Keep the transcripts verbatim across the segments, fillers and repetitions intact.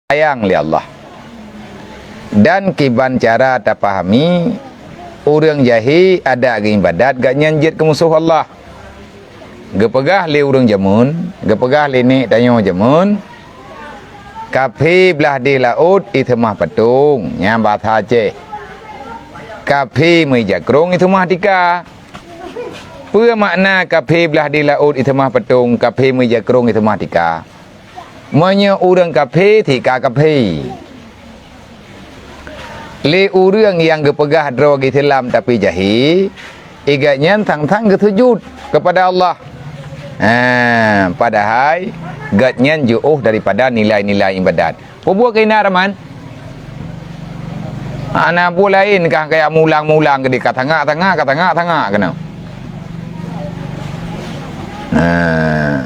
sayang lé Allah. Dan kiban cara tapahami, ureuëng jahé adak geuibadat gobnyan jeuet keu musoh Allah. Geupeugah lé ureuëng jameun, geupeugah lé nek tanyoe jameun, "Kaphé blah deh laôt iseumah patong," nyan bahasa Aceh. "Kaphé meuija krông iseumah tika." Peue makna kaphé blah deh laôt iseumah patong, kaphé meuija krông iseumah tika? Meunyoe ureuëng kaphé, tika kaphé. Lé ureuëng nyang geupeugah droe geuselam tapi jahé, i gobnyan sang-sang geuseujut keupada Allah. Ha, padahai gobnyan jiôh daripada nilai-nilai ibadat. Peubuet keuhina raman? Hana buet laén kah kaya mulang-mulang geude ka tangak-tangak, ka tangak-tangak keunoe. Nah,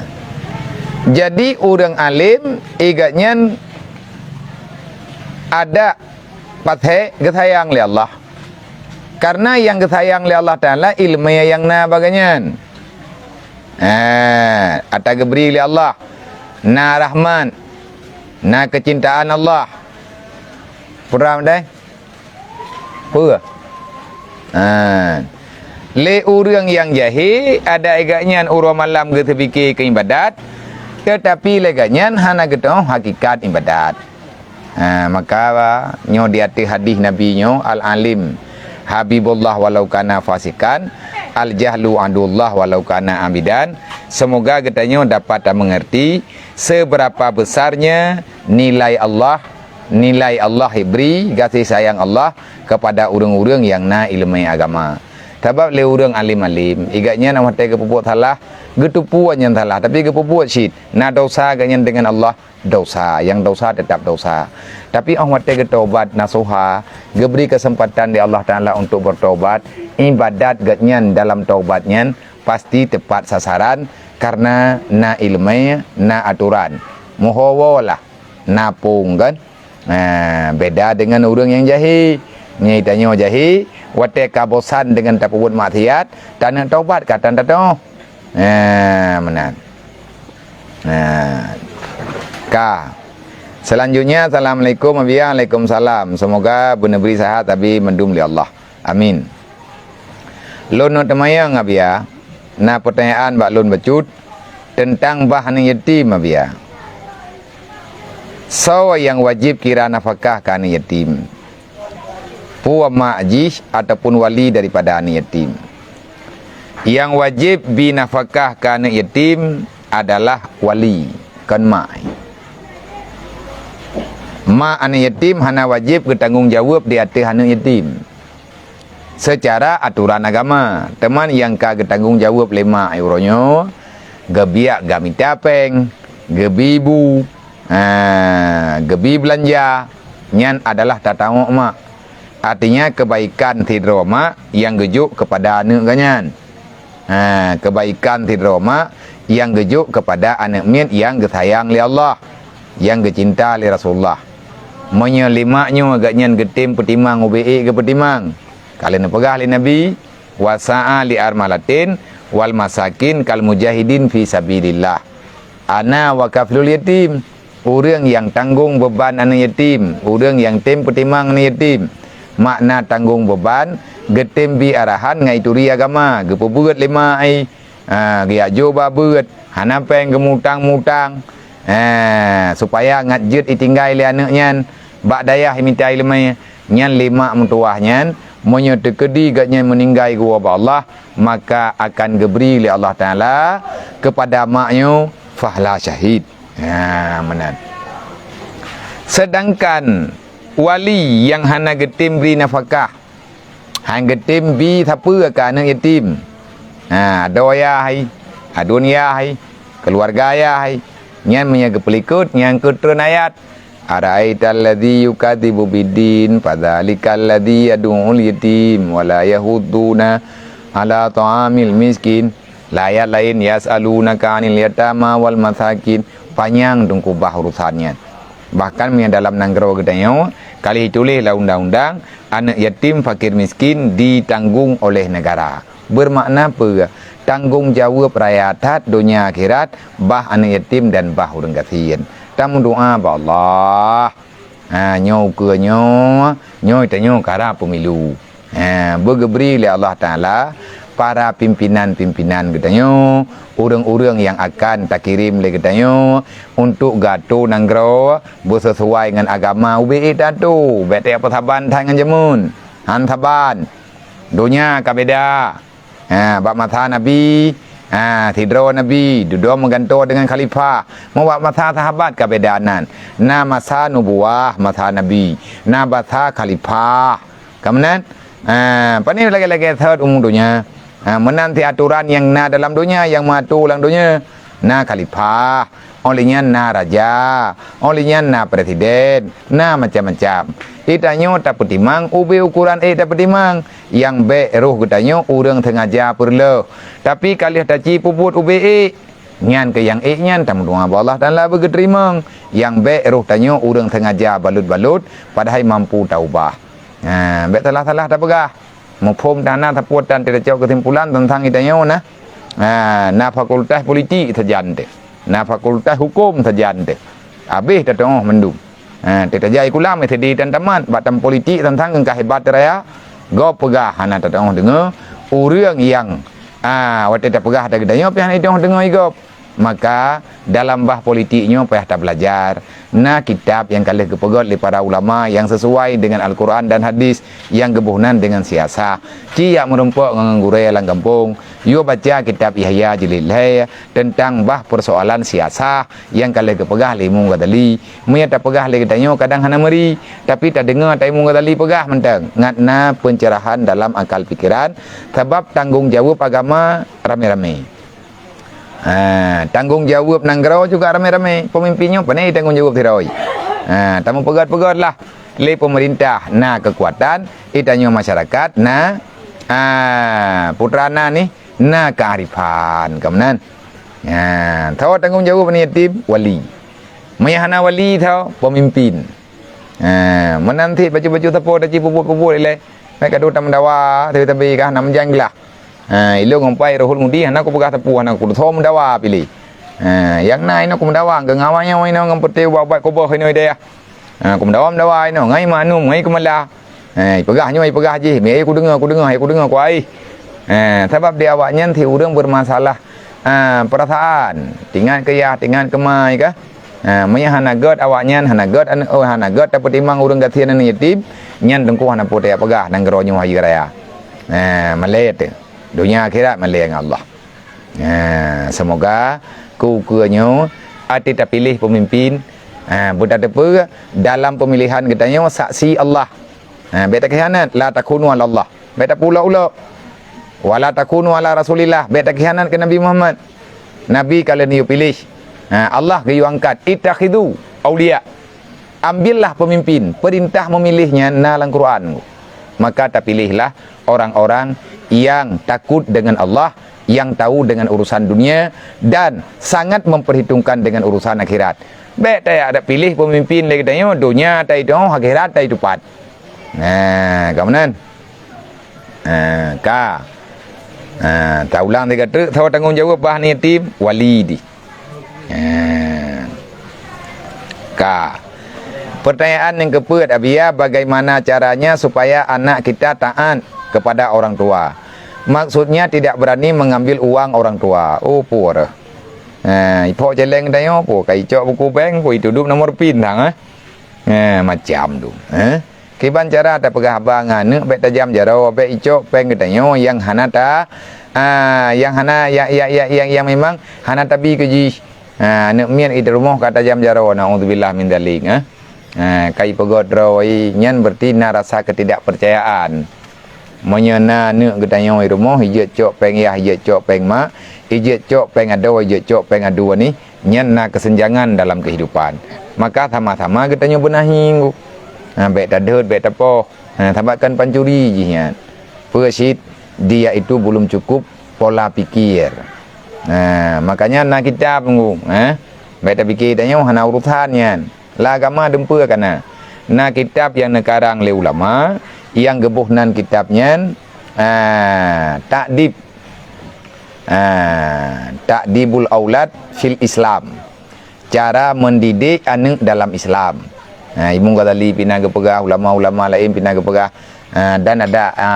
jadi ureuëng além i gobnyan adak pasék geusayang lé Allah. Karena nyang geusayang lé Allah Taala iéleumé nyang na bak gobnyan. Eh, ata geubri lé Allah. Na rahmat, na keucintaan Allah. Pura deh? Peue? Ha. Lé ureuëng nyang jahé, adak i gobnyan uroe malam geuseupike keu ibadat, teutapi lé gobnyan hana geuteuoh hakikat ibadat. Ha, maka nyoe di ateueh hadis Nabi nyoe, "Al-alim habibullah walau kana fasikan, al-jahlu adullah walau kana abidan." Semoga geutanyoe dapat tamengerti seberapa besarnya nilai Allah, nilai Allah bri, gaséh sayang Allah kepada ureuëng-ureuëng nyang na iéleumé agama. Sabab lé ureuëng além-além, i gobnyan watée geupeubuet salah, geuteupeue nyan salah, tapi geupeubuet cit, na dosa gobnyan deungon Allah, dosa, nyang dosa teutap dosa. Tapi óh watée geutobat nasuha, geubri keuseumpatan lé Allah Taala untuk beutobat, ibadat gobnyan dalam tobat nyan pasti teupat sasaran, karena na iéleumé, na atoran. Meuho woe lah, na phon kan. Nah, beda deungon ureuëng nyang jahé. Meunyoe tanyoe jahé, watée ka bosan deungon tapeubuet maksiat, taneuk tobat ka tan tatoh. Nah, meunan. Nah, ka. Selanjutnya, assalamualaikum, Abiya. Waalaikumsalam. Semoga beuneubri sehat, Abi, mandum lé Allah. Amin. Lôn neuk teumanyong, Abiya, na peutanyaan bak lôn bacut teuntang bah aneuëk yatim, Abiya. Soe nyang wajéb kira nafakah keu aneuëk yatim? Peue mak jih ataupun wali daripada aneuëk yatim? Nyang wajéb bi nafakah keu aneuëk yatim adalah wali, kon mak. Mak aneuëk yatim hana wajéb geutanggong jaweueb di ateueh aneuëk yatim. Seucara atoran agama, teuma nyang ka geutanggong jaweueb lé mak uroe nyoe, geubiak gamita péng, geubi bu, ha, geubi beulanja, nyan adalah tatawök mak. Artinya, keubaikan sidroe mak nyang geujok keupada aneuëk geuh nyan. Ha, keubaikan sidroe mak nyang geujok keupada aneuëk miet nyang geusayang lé Allah, nyang geucinta lé Rasulullah. Meunyoe lé mak nyoe gobnyan geutem peutimang ubé ék geupeutimang, ka lheueh neupeugah lé Nabi, "Wa sa'a li armalatin wal masakin kal mujahidin fi sabilillah." Ana wa kafilul yatim, ureuëng nyang tanggong beuban aneuëk yatim, ureuëng nyang tem peutimang aneuëk yatim. Makna tanggong beuban, geutem bi arahan ngon ituri agama, geupeubeuet lé mak ai, ha, geujak jok bak beuet, hana péng geumutang-mutang, ha, supaya ngat jeuet itinggai lé aneuëk nyan bak dayah imita iéleumé. Nyan lé mak meutuwah nyan, meunyoe teukeudi gobnyan meuninggai geuwoe bak Allah, maka akan geubri lé Allah Taala keupada mak nyoe fahla syahid. Ha, meunan. Seudangkan wali nyang hana geutem bri nafakah, han geutem bi sapeue keu aneuëk yatim. Ha, adoe yah hai, aduen yah hai, keuluwarga yah hai. Nyan meunyoe geupeulikot nyang keu treun ayat, "Ara'aital ladzi yukadzibu biddin, fadzalikal ladzi yad'ul yatim, wa la yahudduna ala ta'amil miskin." Lam ayat laén, "Yas'alunaka 'anil yatama wal masakin." Panyang teungku bah urusan nyan. Bahkan meunyoe dalam nanggroe geutanyoe, ka lheueh tuléh lam undang-undang, aneuëk yatim, fakir miskin ditanggong oleh negara. Beumakna peue? Tanggong jaweueb raya that donya akhirat, bah aneuëk yatim dan bah ureuëng gasien. Tameudoa bak Allah. Ha, nyoe ukeue nyoe, nyoe tanyoe karab pemilu. Ha, beugeubri lé Allah Taala para pimpinan-pimpinan geutanyoe, ureuëng-ureuëng nyang akan takirém lé geutanyoe untuk geuatô nanggroe beusesuai ngon agama ubé ék teuatô, bék tajak peusaban that ngon jameun. Han saban. Donya ka beda. Ha, bak masa Nabi, ha, sidroe Nabi, dudoe meugantoe deungon khalifah. Meu bak masa sahabat ka beda nan. Na masa nubuwah, masa Nabi. Na masa khalifah. Ka meunan? Ha, pane lagée-lagée thot umu donya. Ha, meunan si atoran nyang na dalam donya, nyang meuatô lam donya. Na khalifah, óh lheueh nyan na raja, óh lheueh nyan na presiden, na macam-macam. Geutanyoe tapeutimang ubé ukoran ék tapeutimang, nyang bék roh geutanyoe ureuëng sengaja peureulôh. Tapi ka lheueh taci peubuet ubé ék, nyan keuh nyang ék nyan tameudoa bak Allah Taala beugeuteurimong, nyang bék roh tanyoe ureuëng sengaja balot-balot padahai mampu taubah. Ha, bék salah-salah tapeugah. Muphom tana sapeue tan teucok keusimpulan teuntang geutanyoe na. Ha, na fakultas politik sajan teuh. Na fakultas hukum sajan teuh. Habéh teuh teungoh mandum. Ha, teutajai kulam S D tan tamat bak tam politik teuntang engkah hebat raya. Gob peugah hana teuteungoh deungoe ureuëng nyang, ha, watée tapeugah ata geutanyoe pih hana teuteungoh deungoe gob. Maka dalam bah politik nyoe payah tabelajar. Na kitab nyang ka lheueh geupeugét lé para ulama nyang sesuai deungon Al-Quran dan hadis nyang geuboh nan deungon siasah. Ci jak meurumpok ngon gurée lam gampông, yue baca kitab Yahya jilid lhée teuntang bah peusoalan siasah nyang ka lheueh geupeugah lé Imam Ghazali. Meunyoe tapeugah lé geutanyoe kadang hana meuri, tapi tadeungoe ata Imam Ghazali peugah mantong ngat na peuncerahan dalam akal pikiran, sabab tanggong jaweueb agama ramé-ramé. Ha, tanggong jaweueb nanggroe juga ramé-ramé. Peumimpin nyoe pane tanggong jaweueb sidroe. Ha, tameupeugét-peugét lah lé peumeurintah na keukuatan, geutanyoe masyarakat na, ha, putra na nih na kearifan. Ka meunan. Ha, tho tanggong jaweueb aneuk yatim wali. Meunyo hana wali tho peumimpin. Ha, meunan cit bacut-bacut sapo taci peubuet-peubuet ilée. Meukadoe tameudawa, tapi-tapi kah na meujan glah. Ha, ilôn ngon pai Ruhul Mudi hana kupeugah sapeue, hana kutho meudawa piléh. Ha, nyang na inoe kumeudawa, keu ngawa nyoe inoe ngon peuté ubat-ubat kuboh inoe dayah. Ha, kumeudawa-meudawa inoe, ngai manum, ngai keumala. Ha, ipeugah nyoe, ipeugah jih, mi ai kudeungoe, kudeungoe, ai kudeungoe, kuai. Ha, sabab di awaknyan si ureuëng beurmasalah, ha, peurasaan, tingat keu yah, tingat keu mai kah. Ha, meunyo hana gét awaknyan, hana gét aneuk, oh, hana gét tapeutimang ureuëng gasien aneuk yatim, nyan teungku hana peue tajak peugah nanggroe nyoe hayeue raya. Ha, malée teuh. Donya akhirat malée ngon Allah. Ha, seumoga keu ukeue nyoe até tapiléh peumimpin, ha, beutateupeue dalam peumilihan geutanyoe saksi Allah. Ha, bék takhianat, la takhunu 'ala Allah. Bék tapeuulok-ulok. Wa la takhunu 'ala Rasulillah. Bék takhianat keu Nabi Muhammad. Nabi ka lheueh neuyue piléh. Ha, Allah geuyue angkat. Ittakhidhu auliya. Ambillah peumimpin, peurintah meumiléh nyan na lam Quran. Maka tapiléhlah orang-orang yang takut dengan Allah, yang tahu dengan urusan dunia, dan sangat memperhitungkan dengan urusan akhirat. Bék tajak piléh peumimpin lé geutanyoe, donya taitong, akhirat taitupat. Nah, ka meunan. Ha, ka. Ha, taulang tiga treuk, soe tanggong jaweueb bah aneuk yatim, wali di. Ha. Ka. Pertanyaan nyang keupeuet, Abiya, bagaimana caranya supaya anak kita taat kepada orang tua? Maksudnya tidak berani mengambil uang orang tua. Oh, pura. Ha, ipok celeng tanyoe, pura ka icok buku bank, pura itudub nomor pin sang, eh. Ha, macam tu, eh. Kiban cara tapeugah haba ngon aneuk, bék tajam jaroe, bék icok péng geutanyoe nyang hana ta, a, nyang hana, ya, ya, ya, nyang, nyang memang hana tabi keu jih. A, aneuk miet i rumoh ka tajam jaroe, naudzubillah min dzalik, a. A, ka ipeugét droe, nyan berarti na rasa ketidakpercayaan. Meunyoe na aneuk geutanyoe i rumoh, ijeuet cok péng yah, ijeuet cok péng mak, ijeuet cok péng adoe, ijeuet cok péng adoe nih, nyan na kesenjangan dalam kehidupan. Maka sama-sama geutanyoe beunahi, Teungku. Ha, bék tadhôt, bék tapoh. Ha, sabab kan pancuri jih nyan. Peue cit, dia itu belum cukup pola pikir. Ha, makanya na kitab, Teungku, ha. Bék tapikir tanyoe hana urusan nyan. Lam agama dumpeue ka na. Na kitab nyang neukarang lé ulama, nyang geuboh nan kitab nyan, ha, Ta'dib. Ha, Ta'dibul Aulad fil Islam. cara mendidik aneuk dalam Islam. Ha, Imam Ghazali pih na geupeugah, ulama-ulama laén pih na geupeugah. Ha, dan ada, ha,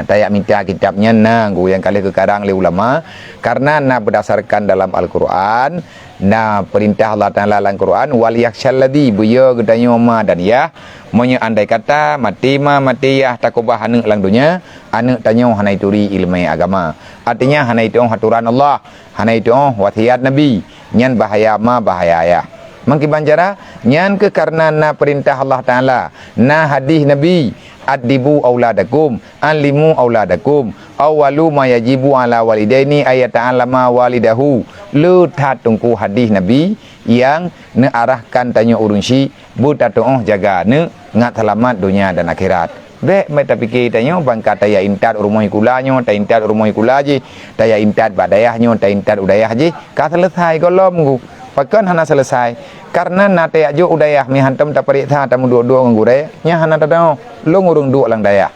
tajak mita kitab nyan na, guru nyang ka lheueh geukarang lé ulama, karena na berdasarkan dalam Al-Quran, na perintah Allah Taala lam Quran, "Wal yakhsyalladzi", beuyo geutanyoe ma dan yah, meunyoe andai kata maté ma maté yah takeubah aneuk lam donya, aneuk tanyoe hana jituri ileumèe agama. Artinya hana jitu'oh aturan Allah, hana jitu'oh wasiat Nabi, nyan bahaya ma bahaya yah. Meukiban cara, nyan keuh karena na perintah Allah Taala, na hadis Nabi, "Addibu auladakum, allimu auladakum, awwalu ma yajibu ala walidaini ayata'allama walidahu." Le that teungku hadis Nabi nyang neuarahkan tanyoe ureueng syik beutatu'oh jaga aneuk ngat seulamat donya dan akhirat. Bèk, bèk tapike tanyoe ban ka tajak intat u rumoh sikula nyoe, taintat u rumoh sikula jih, tajak intat bak dayah nyoe, taintat u dayah jih, ka seuleusai gohlom gu. Pakon hana seuleusai? Karena na tajak jok u dayah, meuhantom tapareksa tameuduek-duek ngon gurèe, nyan hana tatu'oh. Lôn ureueng duek lam dayah.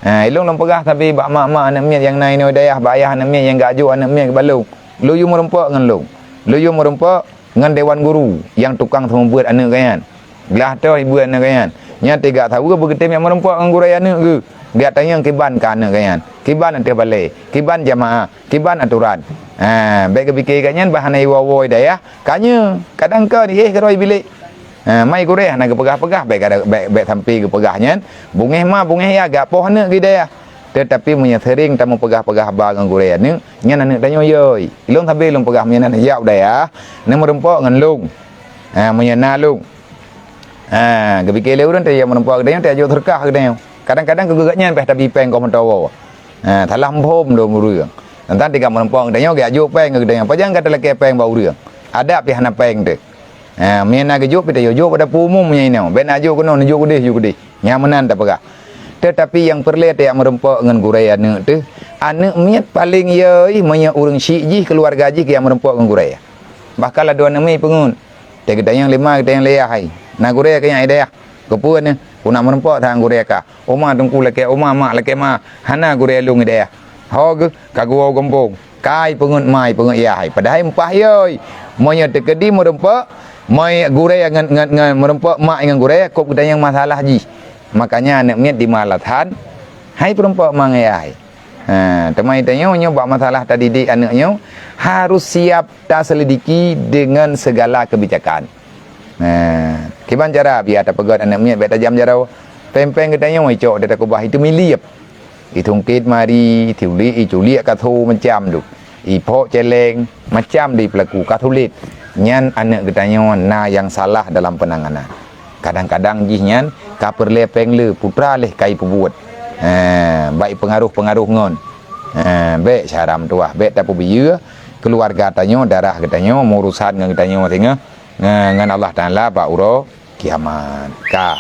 Ha, ilôn lôn peugah sabe bak mak-mak aneuk miet nyang na inoe dayah, bak ayah aneuk miet nyang geujok aneuk miet keu bak lôn. Lôn yue meurumpok ngon lôn. Lôn yue meurumpok ngon dewan guru nyang tukang seumeubeuet aneuk geuh nyan. Glah toh ibuet aneuk geuh nyan. Nyan teuga saweue beugeutém jak meurumpok ngon gurèe aneuk geuh. Geujak tanyong kiban keu aneuk geuh nyan. Kiban ateueh balè, kiban jamaah, kiban aturan. Ha, bèk geupike geuh nyan bah hana iwoe-woe dayah. Ka nyoe, kadang kon éh keudroe bilék. Ha, mai gurèe hana geupeugah-peugah, bèk kada, bèk, bèk sampai geupeugah nyan. Beungèh ma, beungèh yah, geupoh aneuk geuh dayah. Teutapi meunyoe seuring tameupeugah-peugah haba ngon gurèe aneuk, nyan aneuk tanyoe yoi. Lôn sabe lôn peugah meunyoe na jak u dayah, na meurumpok ngon lôn. Ha, meunyoe na lôn. Ha, geupike lé ureueng tajak meurumpok geutanyoe, tajak jok seudeukah geutanyoe. Kadang-kadang keu geuh nyan pih tabi péng goh meutowo. Ha, salah muphom lom ureueng. Teuntang teuga meurumpok geutanyoe, geujak jok péng geutanyoe. Pajan gata lakèe péng bak ureueng? Adak pih hana péng teuh. Ha, meunyoe na geujok pih tajok, jok bak dapur umum meunyoe inoe. Bèk na jok keunoe, neujok keudeh, jok keudeh. Nyan meunan tapeugah. Teutapi nyang peureulèe tajak meurumpok ngon gurèe aneuk teuh, aneuk miet paleng yoi meunyoe ureueng syik jih, keuluwarga jih geujak meurumpok ngon gurèe. Bahkan ladôm aneuk miet peungeut. Teuka geutanyong lé ma, geutanyong lé yah hai. Na gurèe keu nyan i dayah? Keupeue nyoe? Ku nak meurumpok that ngon gurèe kah. Oma teungku lakèe oma, mak lakèe ma. Hana gurèe lôn i dayah. Ho geuh ka geuwoe gampông. Kai peungeut ma, i peungeut yah hai. Padahai meupaih yoi. Meunyoe teukeudi meurumpok, moi gurèe ngon, ngon, ngon meurumpok mak ngon gurèe, kôp geutanyong masalah jih. Makanya aneuk miet di malah that hai peurumpok ma ngon yah hai. Ha, teuma tanyoe nyoe bak masalah tadidik aneuk nyoe harus siap taselidiki deungon segala kebijakan. Ha, kiban cara biar tapeugöt aneuk miet bèk tajam jaroe. Péng-péng geutanyoe icok di takeubah itu miliep. Itungkét mari, itulik, iculik kaso macam tu. Iphok celeng, macam di peulaku ka sulet. Nyan aneuk geutanyoe na nyang salah dalam peunanganan. Kadang-kadang jih nyan ka peureulèe péng le putra leh kai peubuet. Ha, bak ipeungaroh-peungaroh ngon. Ha, bèk syara meutuwah, bèk tapeubiyeu keuluwarga tanyoe, darah geutanyoe, meurusan ngon geutanyoe singoh ngon Allah Taala bak uroe kiamat. Ka.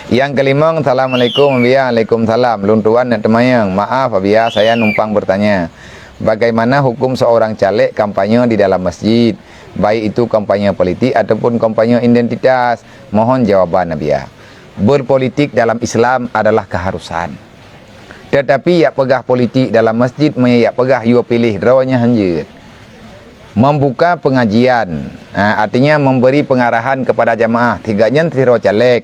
Yang kelimong, assalamualaikum, Abiya. Waalaikumsalam. Lôn tuan nak teumanyong. Maaf, Abiya, saya numpang bertanya. Bagaimana hukum seorang caleg kampanye di dalam masjid, baik itu kampanye politik ataupun kampanye identitas? Mohon jawaban, Abiya. Berpolitik dalam Islam adalah keharusan. Tetapi yak peugah politik dalam masjid, meunyoe yak peugah yue piléh droe nyan hanjeuet. Membuka pengajian, ha, artinya memberi pengarahan kepada jamaah, si gobnyan sidroe caleg.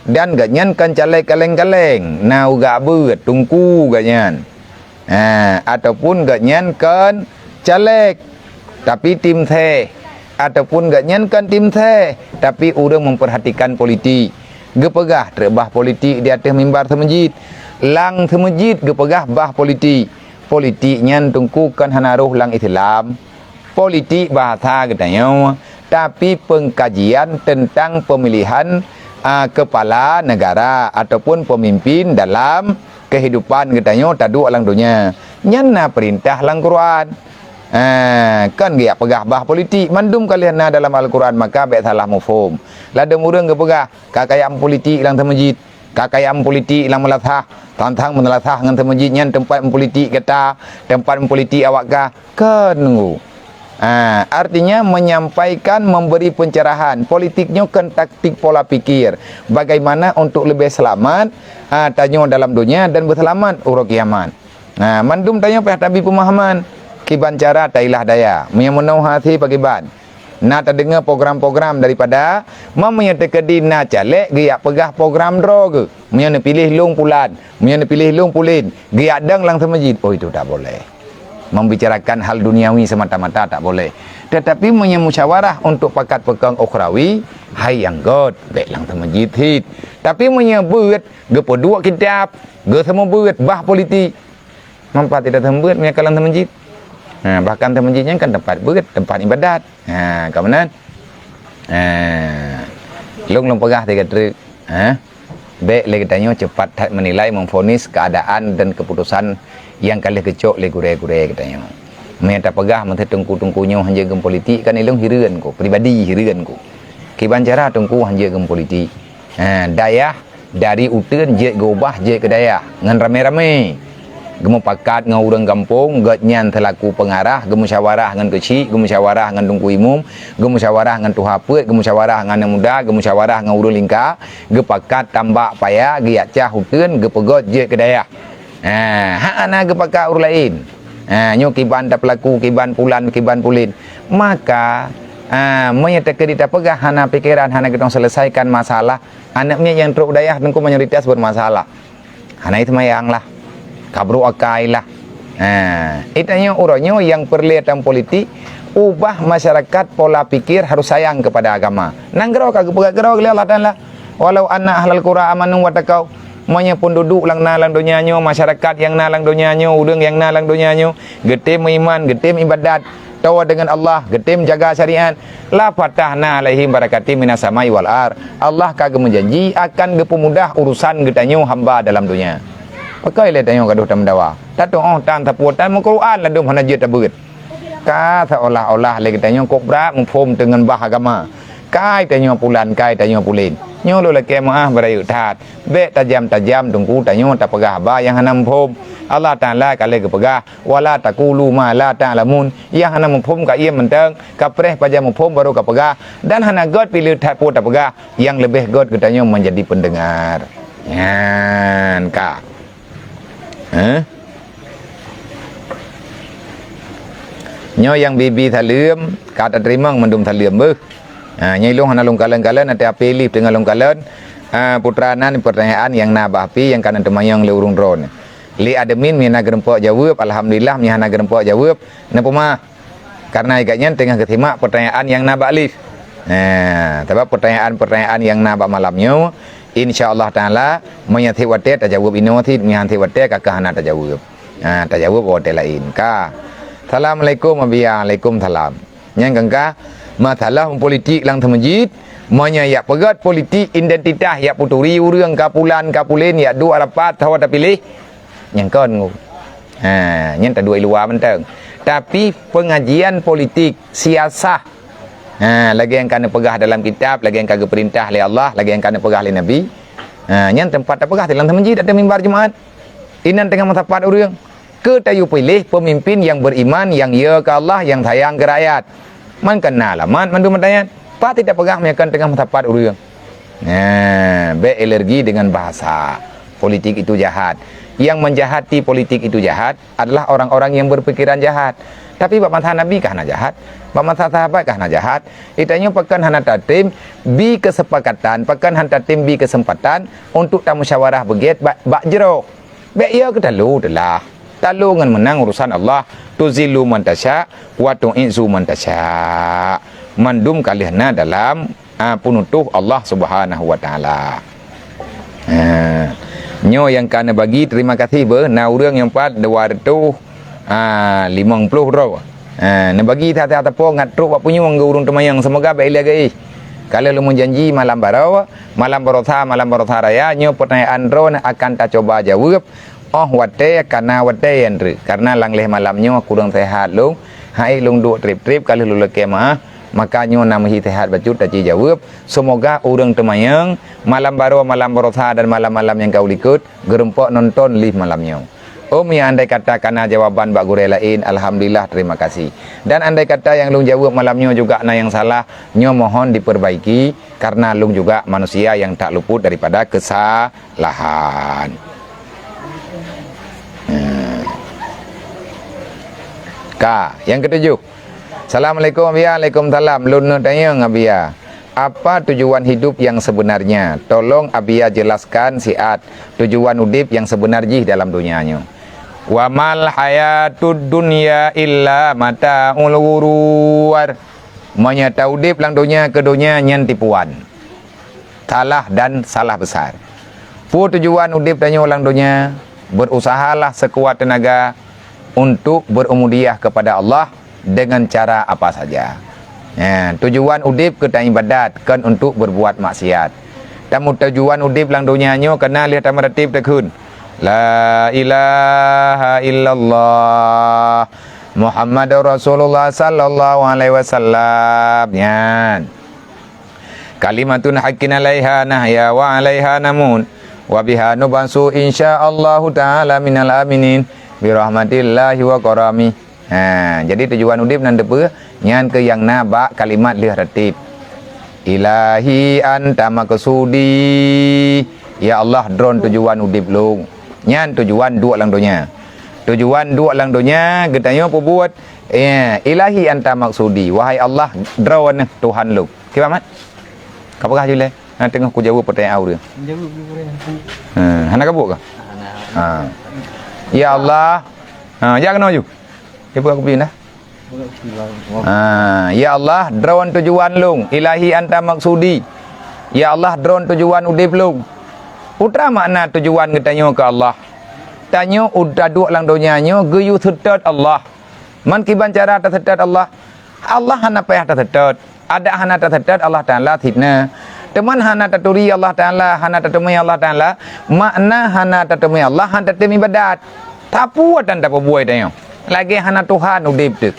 Dan gobnyan kon caleg kaleng-kaleng, na uga beuet, tungku gobnyan. Ha, ataupun gobnyan kon caleg, tapi tim seh, ataupun gobnyan kon tim seh, tapi ureuëng memperhatikan politik. Geupeugah treuk bah politik di ateueh mimbar seumeujid. Lam seumeujid geupeugah bah politik. Politik nyan teungku kon hana roh lam Islam. Politik bahasa geutanyoe, tapi pengkajian tentang pemilihan, a, kepala negara ataupun pemimpin dalam kehidupan geutanyoe taduek lam donya. Nyan na perintah lam Quran. Ha, kon geujak peugah bah politik, mandum ka lheueh na dalam Al-Quran, maka bèk salah muphom. Ladôm ureuëng geupeugah, ka kayak meupolitik lam seumeujid, ka kayak meupolitik lam meulasah, tang-tang meulasah ngon seumeujid nyan teumpat meupolitik gata, teumpat meupolitik awak ka, kon nunggu. Ha, artinya menyampaikan, memberi pencerahan. Politik nyoe kon taktik pola pikir, bagaimana untuk lebih selamat, ha, tanyoe dalam donya dan beuseulamat uroe kiamat. Ha, mandum tanyoe payah tabi peumahaman kiban cara tailah daya. Meunyoe meunoe hase pakiban. Na tadeungoe program-program daripada, meunyoe teukeudi na caleg geujak peugah program droe geuh. Meunyoe neupiléh lôn pulan, meunyoe neupiléh lôn pulen, geujak dong lam seumeujid, oh, itu tak boleh. Membicarakan hal duniawi semata-mata tak boleh. Tetapi meunyoe musyawarah untuk pakat peukong ukhrawi, hai nyang göt, bèk lam seumeujid cit. Tapi meunyoe beuet, geupeuduek kitab, geuseumeubeuet, bah politik. Manfaat tidak seumeubeuet meunyoe ka lam seumeujid. Ha, bahkan seumeujid nyan kan teumpat beuet, teumpat ibadat. Ha, ka meunan. Ha. Lôn, lôn peugah sigoe treuk. Ha. Bèk lé geutanyoe cepat that menilai, memvonis keadaan dan keputusan nyang ka lheueh geucok lé gurèe-gurèe geutanyoe. Meunyoe tapeugah meuteumé teungku-teungku nyoe hanjeuet geupolitik, kan ilôn hireuen ku, pribadi hireuen ku. Kiban cara teungku hanjeuet geupolitik. Ha, dayah dari uteuen jeuet geuubah jeuet keu dayah ngon ramé-ramé. Geumupakat ngon ureuëng gampông, gobnyan seulaku peungarah, geumusyawarah ngon keuchik, geumusyawarah ngon teungku imum, geumusyawarah ngon tuha peuet, geumusyawarah ngon aneuk muda, geumusyawarah ngon ureuëng lingka, geupakat tambak paya, geujak cah uteuen, geupeugöt jeuet keu dayah. Ha, hana geupakat ureuëng laén. Ha, nyoe kiban tapeulaku, kiban pulan, kiban pulen. Maka, ha, meunyoe teukeudi tapeugah hana pikeran, hana geutanyoe seuleusaikan masalah, aneuk miet nyang trok u dayah teungku mayoritas bermasalah. Hana seumayang lah. Ka brok akai lah. Ha, geutanyoe uroe nyoe nyang peureulée lam politik, ubah masyarakat pola pikir harus sayang kepada agama. Nanggroe ka geupeugah keudroe lé Allah Taala, "Walau anna ahlal qura amanu wattaqau." Meunyoe peududuek nyang na lam donya nyoe, masyarakat nyang na lam donya nyoe, ureuëng nyang na lam donya nyoe, geutem meuiman, geutem ibadat, taat deungon Allah, geutem jaga syariat, lafatahna 'alaihim barakatim minas samai wal ard. Allah ka geumeujanji akan geupeumudah urusan geutanyoe hamba dalam donya. Pakon lé tanyoe gadoh tameudawa. Tatuoh tan, tapuoh tan, meuquran ladôm hana jeuet tabeuet. Ka seolah-olah lé geutanyoe kok brat muphom deungon bah agama. Kai tanyoe pulan, kai tanyoe pulen. Nyoe lôn lakée meuáh beurayeuk that. Bék tajam-tajam teungku tanyoe tapeugah haba nyang hana muphom. Allah Taala ka lheueh geupeugah, "Wala taqulu ma la ta'lamun." Nyang hana muphom ka iem mantong, ka preh pajan muphom barô ka peugah, dan hana göt piléh that peue tapeugah, nyang leubeh göt geutanyoe menjadi pendengar. Nyan ka. Heh? Nyoe nyang bi-bi saleuem, ka tateurimong mandum saleuem beuh. Ha, nyoe lôn hana lôn kalon-kalon, até H P lé teungoh lôn kalon. Ha, putra nan pertanyaan nyang na bak H P nyang ka neuteumanyong lé ureuëng droeneuh. Lé admin meunyoe na geurumpok jaweueb, alhamdulillah, meunyoe hana geurumpok jaweueb, neupeumah. Karena gobnyan teungoh geusimak pertanyaan nyang na bak live. Nah, sabab pertanyaan-pertanyaan nyang na bak malam nyoe, insya Allah Taala, meunyoe sit watée tajaweueb inoe sit, meunyoe han sit watée ka keuh hana tajaweueb. Nah, tajaweueb watée laén. Ka. Assalamualaikum, Abi. Waalaikumsalam. Nyang keungka, masalah politik lam seumeujid, meunyoe yak peugét politik identitas, yak peuturi ureuëng ka pulan, ka pulen, yak duek rapat, sawa tapiléh, nyang kon ngu. Ha, nyan taduek i luwa mantong. Tapi pengajian politik, siasah, ha, lagée nyang ka neupeugah dalam kitab, lagée nyang ka geupeurintah lé Allah, lagée nyang ka neupeugah lé Nabi, ha, nyan teumpat tapeugah dalam seumeujid ateueh mimbar Jumat. Inan teungoh meusapat ureuëng. Keu tayue piléh peumimpin nyang beriman, nyang yö keu Allah, nyang sayang keu rakyat. Man kana alamat mandum meutanyan, pat tapeugah meunyoe kon teungoh meusapat ureuëng. Nah, bék alergi dengan bahasa. Politik itu jahat. Yang menjahati politik itu jahat adalah orang-orang yang berpikiran jahat. Tapi bak masa Nabi kah na jahat? Bak masa sahabat kah na jahat? Geutanyoe pakon hana tatem bi kesepakatan, pakon hana tatem bi kesempatan untuk tamusyawarah beugét bak, bak jroh. Bék yö keu talo teulah. Talo ngon meunang urusan Allah. Tuzillu man tasya wa tu'izzu man tasya. Mandum ka lheueh na dalam, a, peunutoh Allah Subhanahu wa Taala. Ha. Nyoe nyang ka neubagi, terima kasih beuh. Na ureuëng nyang pat dua ratus, a, limong ploh droe. Ha, neubagi that-that teupeu ngat trok bak punyueng geu ureuëng teumanyong. Semoga bék ilée geuéh. Ka lheueh lôn meujanji malam baroe, malam baroesa, malam baroesa raya, nyoe peutanyaan droeneuh akan tacoba jaweueb. Óh watée ka na watée nyang treuk, kareuna lam lhée malam nyoe kureueng seuhat lôn, hai lôn duek treb-treb ka lheueh lôn lakée meuáh, maka nyoe na meuhi seuhat bacut taci jaweueb. Seumoga ureuëng teumanyong malam baroe, malam baroesa dan malam-malam nyang ka u likot geurumpok nonton live malam nyoe. Om ya, andai kata ka na jawaban bak gurée laén, alhamdulillah, terima kasih. Dan andai kata nyang lôn jaweueb malam nyoe juga na nyang salah, nyoe mohon diperbaiki, kareuna lôn juga manusia nyang tak luput daripada kesa- lahan. Nah. Ka, nyang keutujoh. Assalamualaikum, Abiya. Waalaikumsalam. Lôn neuk tanyong, Abiya. Apa tujuan hidup yang sebenarnya? Tolong Abiya jelaskan siat tujuan udeb nyang seubeuna jih dalam donya nyoe. Wa mal hayatud dunya illa mata'ul ghurur. Meunyoe taudeb lam donya keu donya nyan tipuan. Salah dan salah besar. Peue tujuan udeb tanyoe lam donya? Berusahalah sekuat tenaga untuk berubudiyah kepada Allah dengan cara apa saja. Ha, tujuan udeb keu taibadat, kon untuk berbuat maksiat. Tamu tujuan udeb lam donya nyoe keunan lheueh tameurateb takheun, "La ilaha illallah Muhammadur Rasulullah sallallahu alaihi wasallam." Nyan. Kalimatun haqqin alaiha nahya wa alaiha namut. Wa biha nub'atsu insya Allahu ta'ala minal aminin. Birahmatillahi wa karami. Ha, jadi tujuan udeb nan teupeu, nyan keuh nyang na bak kalimat lheueh rateb. Ilahi anta maqsudi. Ya Allah, droen tujuan udeb lôn. Nyan tujuan duek lam donya. Tujuan duek lam donya, geutanyoe peubuet, eh, ilahi anta maqsudi. Wahai Allah, droen Tuhan lôn. Kiban mat? Ka peugah julai. Ha, teungoh kujaweueb peutanyaan ureueng. Jaweueb dulu ureueng. Ha, hana kabuk kah? Hana. Ha. Ya Allah. Ha, jak keunoe ju. Dia peugah kupi dah. Ha, ya Allah, droen tujuan lôn. Ilahi anta maqsudi. Ya Allah, droen tujuan udeb lôn. Peue makna tujuan geutanyoe keu Allah? Tanyoe u-, taduek lam donya nyoe geuyue seutôt Allah. Man kiban cara taseutôt Allah? Allah hana payah taseutôt. Adak hana taseutôt Allah Taala cit na. Teuma hana taturi Allah Taala, hana tateumé Allah Taala, makna hana tateumé Allah, hana tatem ibadat. Tapuan tapeubuet tanyoe. Lagée hana Tuhan udeb teuk.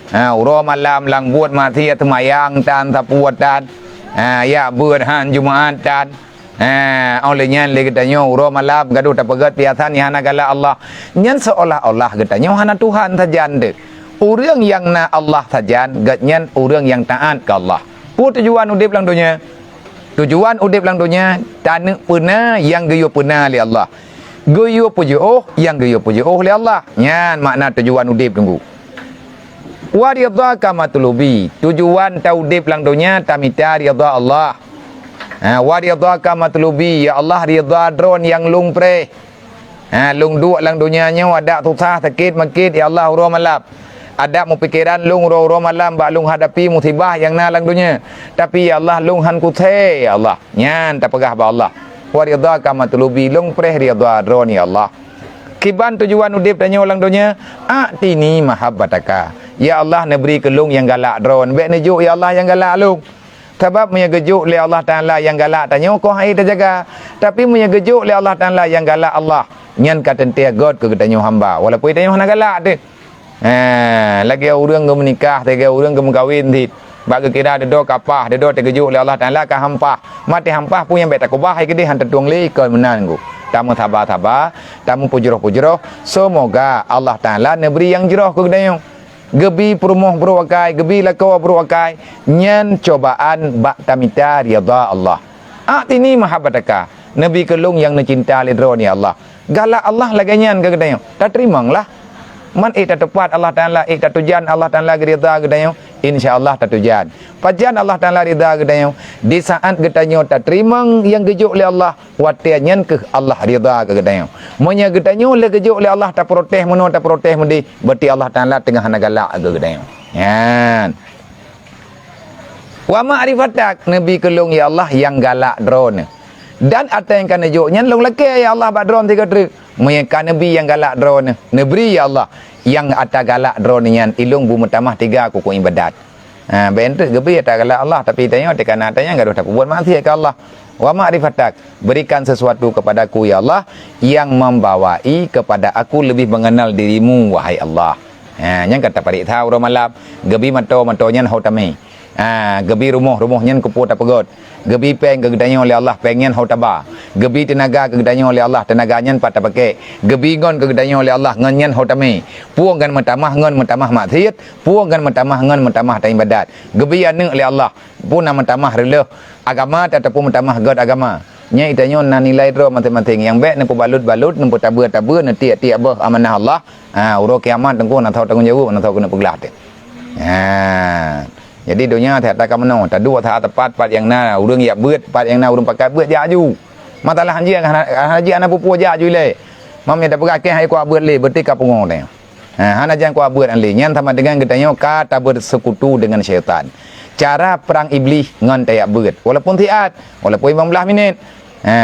Ha, uroe malam lam buet maksiat seumayang tan, tapuan tan. Ha, jak beuet han Jumaat tan. Ha, óh lheueh nyan lé geutanyoe uroe malam gadôh tapeugét piasan nyang hana galak Allah. Nyan seolah-olah geutanyoe hana Tuhan sajan deuh. Ureuëng nyang na Allah sajan, geuhnyan ureuëng nyang taát keu Allah. Peue tujuan udeb lam donya? Tujuan udeb lam donya, taneuk peuna nyang geuyue peuna lé Allah. Geuyue peujiôh nyang geuyue peujiôh lé Allah. Nyan makna tujuan udeb teungku. Wa ridhaka matlubi, tujuan taudeb lam donya tamita ridha Allah. Ha, wa ridhaka matlubi, ya Allah, ridha Droe nyang lôn preh. Ha, lôn duek lam donya nyoe adak susah, sakét, makét, ya Allah, uroe malam. Adak meupikeran lôn uroe-uroe malam bak lôn hadapi musibah nyang na lam donya. Tapi, ya Allah, lôn han kusé, ya Allah. Nyan tapeugah bak Allah. Wa ridhaka matlubi, lôn preh ridha Droe, ya Allah. Kiban tujuan udeb tanyoe lam donya, a'tini mahabbataka. Ya Allah, neubri keu lôn nyang galak Droe. Bék neujok, ya Allah, nyang galak lôn. Sabab meunyoe geujok lé Allah Taala nyang galak tanyoe, koh hai tajaga. Tapi meunyoe geujok lé Allah Taala nyang galak Allah, nyan ka teuntée gét keu geutanyoe hamba. Walaupun tanyoe hana galak teuh. Ha, lagée ureuëng geumeunikah, lagée ureuëng geumeukawen cit. Bak geukira dudoe ka paih, dudoe teugeujok lé Allah Taala ka han paih. Maté han paih, peue nyang bék takeubah hai keudeh han tatueng lé ikot meunan geuh. Tameusaba-saba, tameupujroh-pujroh. Seumoga Allah Taala neubri nyang jroh keu geutanyoe. Geubi peurumoh brok akai, geubi lakoe brok akai, nyan cobaan bak tamita ridha Allah. A'tini mahabbataka, neubi keu lôn nyang neucinta lé Droe, ya Allah. Galak Allah lagée nyan keu geutanyoe, tateurimonglah. Man ék tateupat Allah Taala, ék tatujan Allah Taala geuridha geutanyoe, insya Allah tatujan. Pajan Allah Taala ridha geutanyoe, di saat geutanyoe tateurimong nyang geujok lé Allah, watée nyan kheueh Allah ridha keu geutanyoe. Meunyoe geutanyoe lé geujok lé Allah taprotes meunoe taprotes meudeh, berarti Allah Taala teungoh hana galak keu geutanyoe. Nyan. Wa ma'rifatak, neubi keu lôn, ya Allah, nyang galak Droe. Dan ata nyang ka neujok nyan lôn lakée, ya Allah, bak Droe sigoe treuk. Meunyoe ka neubi nyang galak Droe, neubri, ya Allah, nyang ata galak Droe nyan, ilôn beumeutamah tiga kuku ibadat. Ha, bék treuk geubi ata galak Allah, tapi tanyoe teuka na ata nyan gadôh tapeubuet maksiat keu Allah. Wa ma'rifatak, berikan sesuatu kepadaku, ya Allah, yang membawai kepada aku lebih mengenal dirimu, wahai Allah. Ha, nyan ka tapareksa uroe malam, geubi moto, moto nyan ho tamé. Ha, geubi rumoh, rumoh nyan keupeue tapeugét. Geubi péng keu geutanyoe lé Allah, péng nyan ho taba. Geubi teunaga keu geutanyoe lé Allah, teunaga nyan pat tapakék. Geubi ngon keu geutanyoe lé Allah, ngon nyan ho tamé. Peue ngon meutamah, ngon meutamah maksiat, peue ngon meutamah, ngon meutamah taibadat. Geubi aneuëk lé Allah, peue na meutamah reuloh agama ataupun meutamah gét agama. Nyan geutanyoe na nilai droe maséng-maséng. Nyang bék neupeubalot-balot, neupeutabeu-tabeu, neutiek-tiek boh amanah Allah. Ha, uroe kiamat teungku na soe tanggong jaweueb, na soe keuneuk peuglah teuh. Ha. Jadi donya that takameunoe, taduek that teumpat, pat nyang na ureuëng jak beuet, pat nyang na ureuëng pakat beuet jak aju. Masalah hanjeuet hana, hanjeuet hana peue-peue jak aju ilée. Mam nyang tapeugah keh hai kuat beuet lé, berarti ka pungo teuh. Ha, hana nyang kuat beuet lé. Nyan sama dengan geutanyoe ka tabeuseukutu dengan syaitan. Cara perang Iblih ngon tajak beuet. Walaupun siat, walaupun lima belas minit. Ha,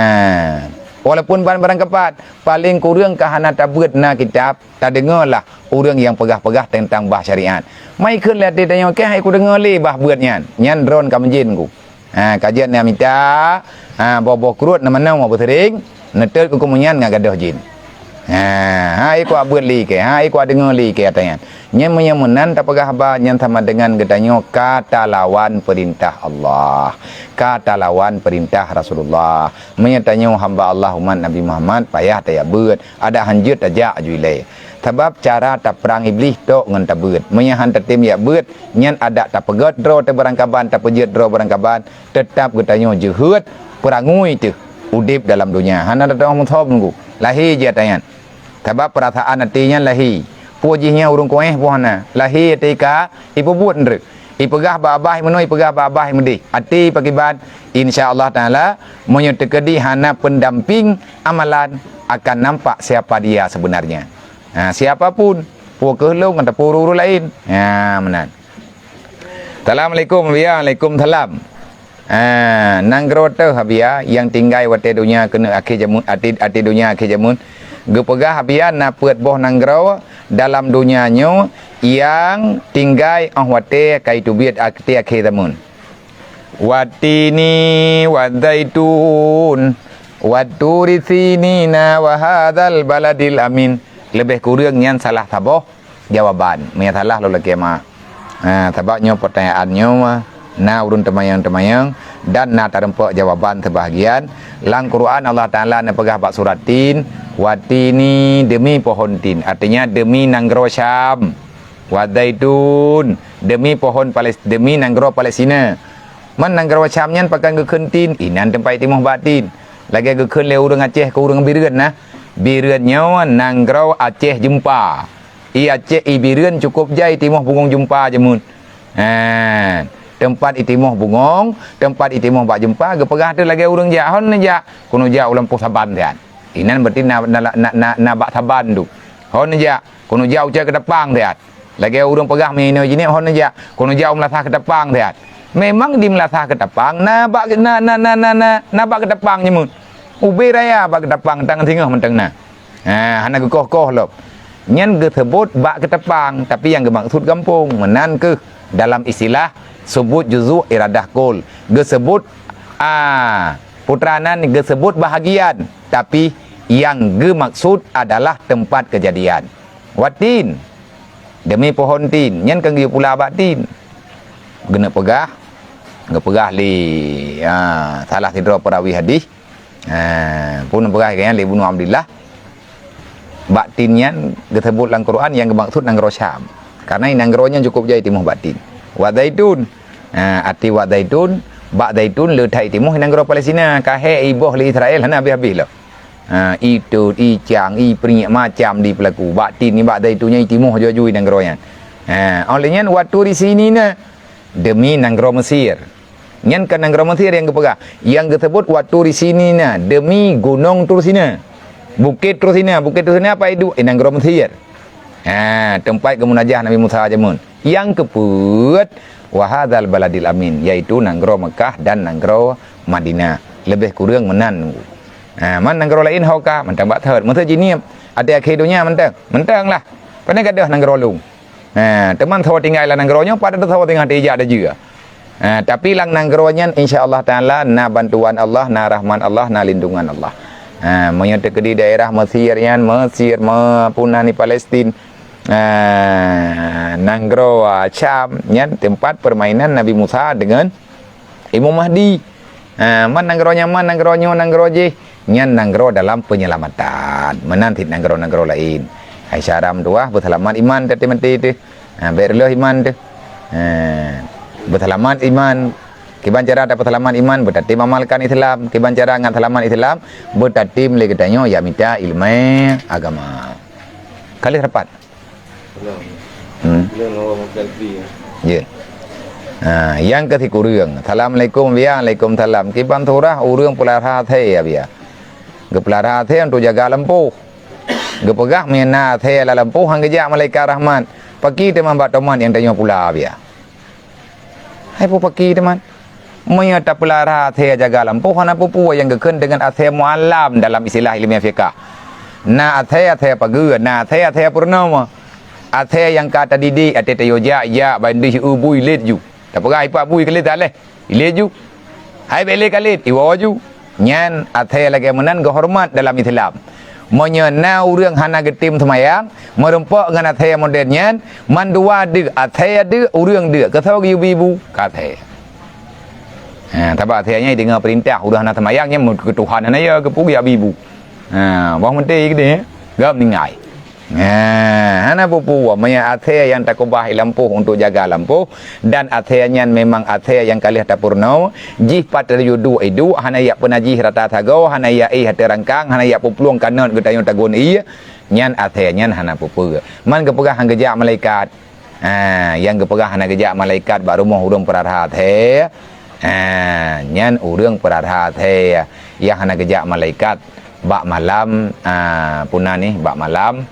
walaupun ban barang kepat, paling kureueng ka hana tabeuet na kitab, tadeungoe lah ureuëng nyang peugah-peugah teuntang bah syariat. Mai kheun lé até tanyoe, keh hai kudeungoe lé bah beuet nyan. Nyan droen ka meujén ku. Ha, ka jeuet na mita, ha, boh-boh kruet na manoe beusiring, neutot ku keumeunyan ngon gadôh jén. Ha, hai kuat beuet lé keh, hai kuat deungoe lé keh ata nyan. Nyan meunyoe meunan tapeugah haba nyan sama dengan geutanyoe ka talawan peurintah Allah. Ka talawan peurintah Rasulullah. Meunyoe tanyoe hamba Allah umat Nabi Muhammad, payah tajak beuet, adak hanjeuet tajak aju ilée. Sabab cara taprang Iblih tok ngon tabeuet. Meunyoe han tatem jak beuet, nyan adak tapeugét droe teuh barangkaban, tapeujeuet droe barangkaban, teutab geutanyoe jeuhet peurangui teuh udeb dalam donya. Hana tatu'oh meuthom nunggu. Lahé jih ata nyan. Sabab peurasaan até nyan lahé. Peue jih nyan ureuëng kuéh boh na. Lahé até ka ipeubuet ndreuk. Ipeugah bak babah meunoe, ipeugah bak babah meudeh. Até pakiban, insya Allah Taala, meunyoe teukeudi hana pendamping amalan, akan nampak siapa dia sebenarnya. Ha, siapa pun, peue keuh lôn ataupun ureuëng laén. Ha, meunan. Assalamualaikum, ya, waalaikumsalam. Ah, nanggroe teuh, Abiya, nyang tinggai watée donya keuneuk akhé jameun, até, até donya akhé jameun. Geupeugah, Abiya, na peuet boh nanggroe dalam donya nyoe nyang tinggai óh watée ka jiteubiet até akhé jameun. Watini, wazaitun, waturi sinina, wa hadzal baladil amin. Leubeh kureueng nyan salah saboh jawaban. Meunyo salah lôn lakée maaf. Ha, sabab nyoe peutanyaan nyoe na ureuëng teumayang-teumayang dan na tareumpok jawaban seubahagian. Lam Quran Allah Taala neupeugah bak surat Tin, "Watini," demi pohon tin, artinya demi nanggroe Syam. "Wa zaitun," demi pohon Pales-, demi nanggroe Palestina. Man nanggroe Syam nyan pakon geukheun tin, inan teumpat timoh bak tin. Lagée geukheun lé ureuëng Aceh keu ureuëng Bireuen na. Bireuen nyoe nanggroe Aceh jeumpa. I Aceh, i Bireuen cukôp jai timoh bungong jeumpa jameun. Ha, teumpat itimoh bungong, teumpat itimoh bak jeumpa, geupeugah teuh lagée ureuëng jak, hon neujak, keuneuk jak u lampôh saban siat. Inan berarti na, na, na, na, na bak saban tu. Hon neujak, keuneuk jak u Cot Keutapang siat. Lagée ureuëng peugah meunyoe inoe jinéh, hon neujak, keuneuk jak u Meulasah Keutapang siat. Memang di Meulasah Keutapang na bak, na, na, na, na, na, na bak Keutapang jameun. Ubé raya bak Keutapang, tangan singoh mantong na. Ha, hana geukoh-koh lom. Nyan geuseubut bak Keutapang, tapi nyang geumaksud gampông. Meunan kheueh dalam istilah subut juzuk iradah kul. Geuseubut, a, putra nan geuseubut bahagian, tapi nyang geumaksud adalah teumpat keujadian. Watin, demi pohon tin, nyan kan geuyue pula bak tin. Geuneuk peugah, geupeugah lé, a, salah sidroe peurawi hadih, Ha, pun peugah lagée nyan lé Ibnu Abdillah, bak tin nyan geuseubut lam Quran nyang geumaksud nanggroe Syam. Karena nanggroe nyan cukôp jai timoh bak tin. Wa zaitun. Ha, arti wa zaitun, bak zaitun le that itimoh nanggroe Palestina, ka hék iboh lé Israel hana habéh-habéh lom. Ha, itôt, icang, ipriek macam dipeulaku. Bak tin nibak zaitun nyan itimoh jua-jua nanggroe nyan. Ha, óh lheueh nyan wa turi sinina, demi nanggroe Mesir. Nyan ka nanggroe Mesir nyang geupeugah. Nyang geuseubut wa turi sinina, demi gunong Tursina. Bukét Tursina, bukét Tursina apa iduek? Eh, nanggroe Mesir. Ha, teumpat geumunajah Nabi Musa jameun. Nyang keupeuet, wa hadzal baladil amin, yaitu nanggroe Meukah dan nanggroe Madinah. Leubeh kureueng meunan. Ha, man nanggroe laén ho ka, mantong bak thot. Meuseu jiniep, até akhé donya mantong. Mantong lah. Pane gadôh nanggroe lôn. Ha, teuma soe tinggai lam nanggroe nyoe, padahai soe teungoh tijak dajeu. Ha, tapi lam nanggroe nyan, insya Allah Taala, na bantuan Allah, na rahmat Allah, na lindungan Allah. Ha, meunyoe teukeudi daerah Mesir nyan, Mesir, me-, pun na ni Palestin, ha, nanggroe, ah, Syam, nyan teumpat peurmainan Nabi Musa deungon Imam Mahdi. Ha, man nanggroe nyan, man nanggroe nyoe, nanggroe jih, nyan nanggroe dalam peunyelamatan. Meunan cit nanggroe-nanggroe laén. Hai syaram tuah, beuseulamat iman teuh maté teuh. Ha, bék reuloh iman teuh. Ha, beuseulamat iman. Kiban cara tapeuseulamat iman, beutatem amalkan Islam. Kiban cara ngat seulamat Islam, beutatem lé geutanyoe jak mita ileumé agama. Ka lheueh rapat. Hmm. Lôn awak makan pi, ya. Jeuet. Ha, nyang keu sikureueng. Assalamualaikum, Abiya. Waalaikumsalam. Kiban surah ureueng peulara athée, Abiya. Geupeulara athée untuk jaga lampôh. Geupeugah meunyoe na athée lam lampôh han geujak malaikat rahmat. Pakri teuma bak tomat nyang tanyoe pula, Abiya. Hai peue pakri teuma. Meunyoe tapeulara athée jaga lampôh hana peue-peue nyang geukheun deungon athée muallam dalam istilah ilmiah fiqah. Na athée, athée pageue, na athée, athée peurunoe. Athée nyang ka tadidik, até tayue jak, jak, ban deuh u bui lét ju. Tapeugah ipak bui ka lét that lé, ilét ju. Hai bék lé ka lét, iwoe ju. Nyan athée lagée meunan geuhoreumat dalam Islam. Meunyoe na ureuëng hana geutem seumayang, meurumpok ngon athée modél nyan, mandua deuk, athée deuk, ureuëng deuk, keusoe geuyue bi bu, ka athée. Ha, sabab athée nyan deungoe peurintah, ureuëng hana seumayang nyan meu-, keu Tuhan hana ya, geupeugi abi bu. Ha, boh meuntée keudeh, geup ninggai. Ha, hana peue-peue, meunyoe athée nyang takeubah i lampôh untuk jaga lampôh, dan athée nyan memang athée nyang ka lheueh tapeurunoe, jih pat teujuduek iduek, hana yak peunajih rata sagoe, hana yak éh até rangkang, hana yak peuplueng kanot geutanyoe tagun ié, nyan athée nyan hana peue-peue. Man geupeugah han geujak malaikat. Ha, nyang geupeugah hana geujak malaikat bak rumoh ureuëng peulara athée. Ha, nyan ureuëng peulara athée nyang hana geujak malaikat bak malam, ha, puna nih, bak malam,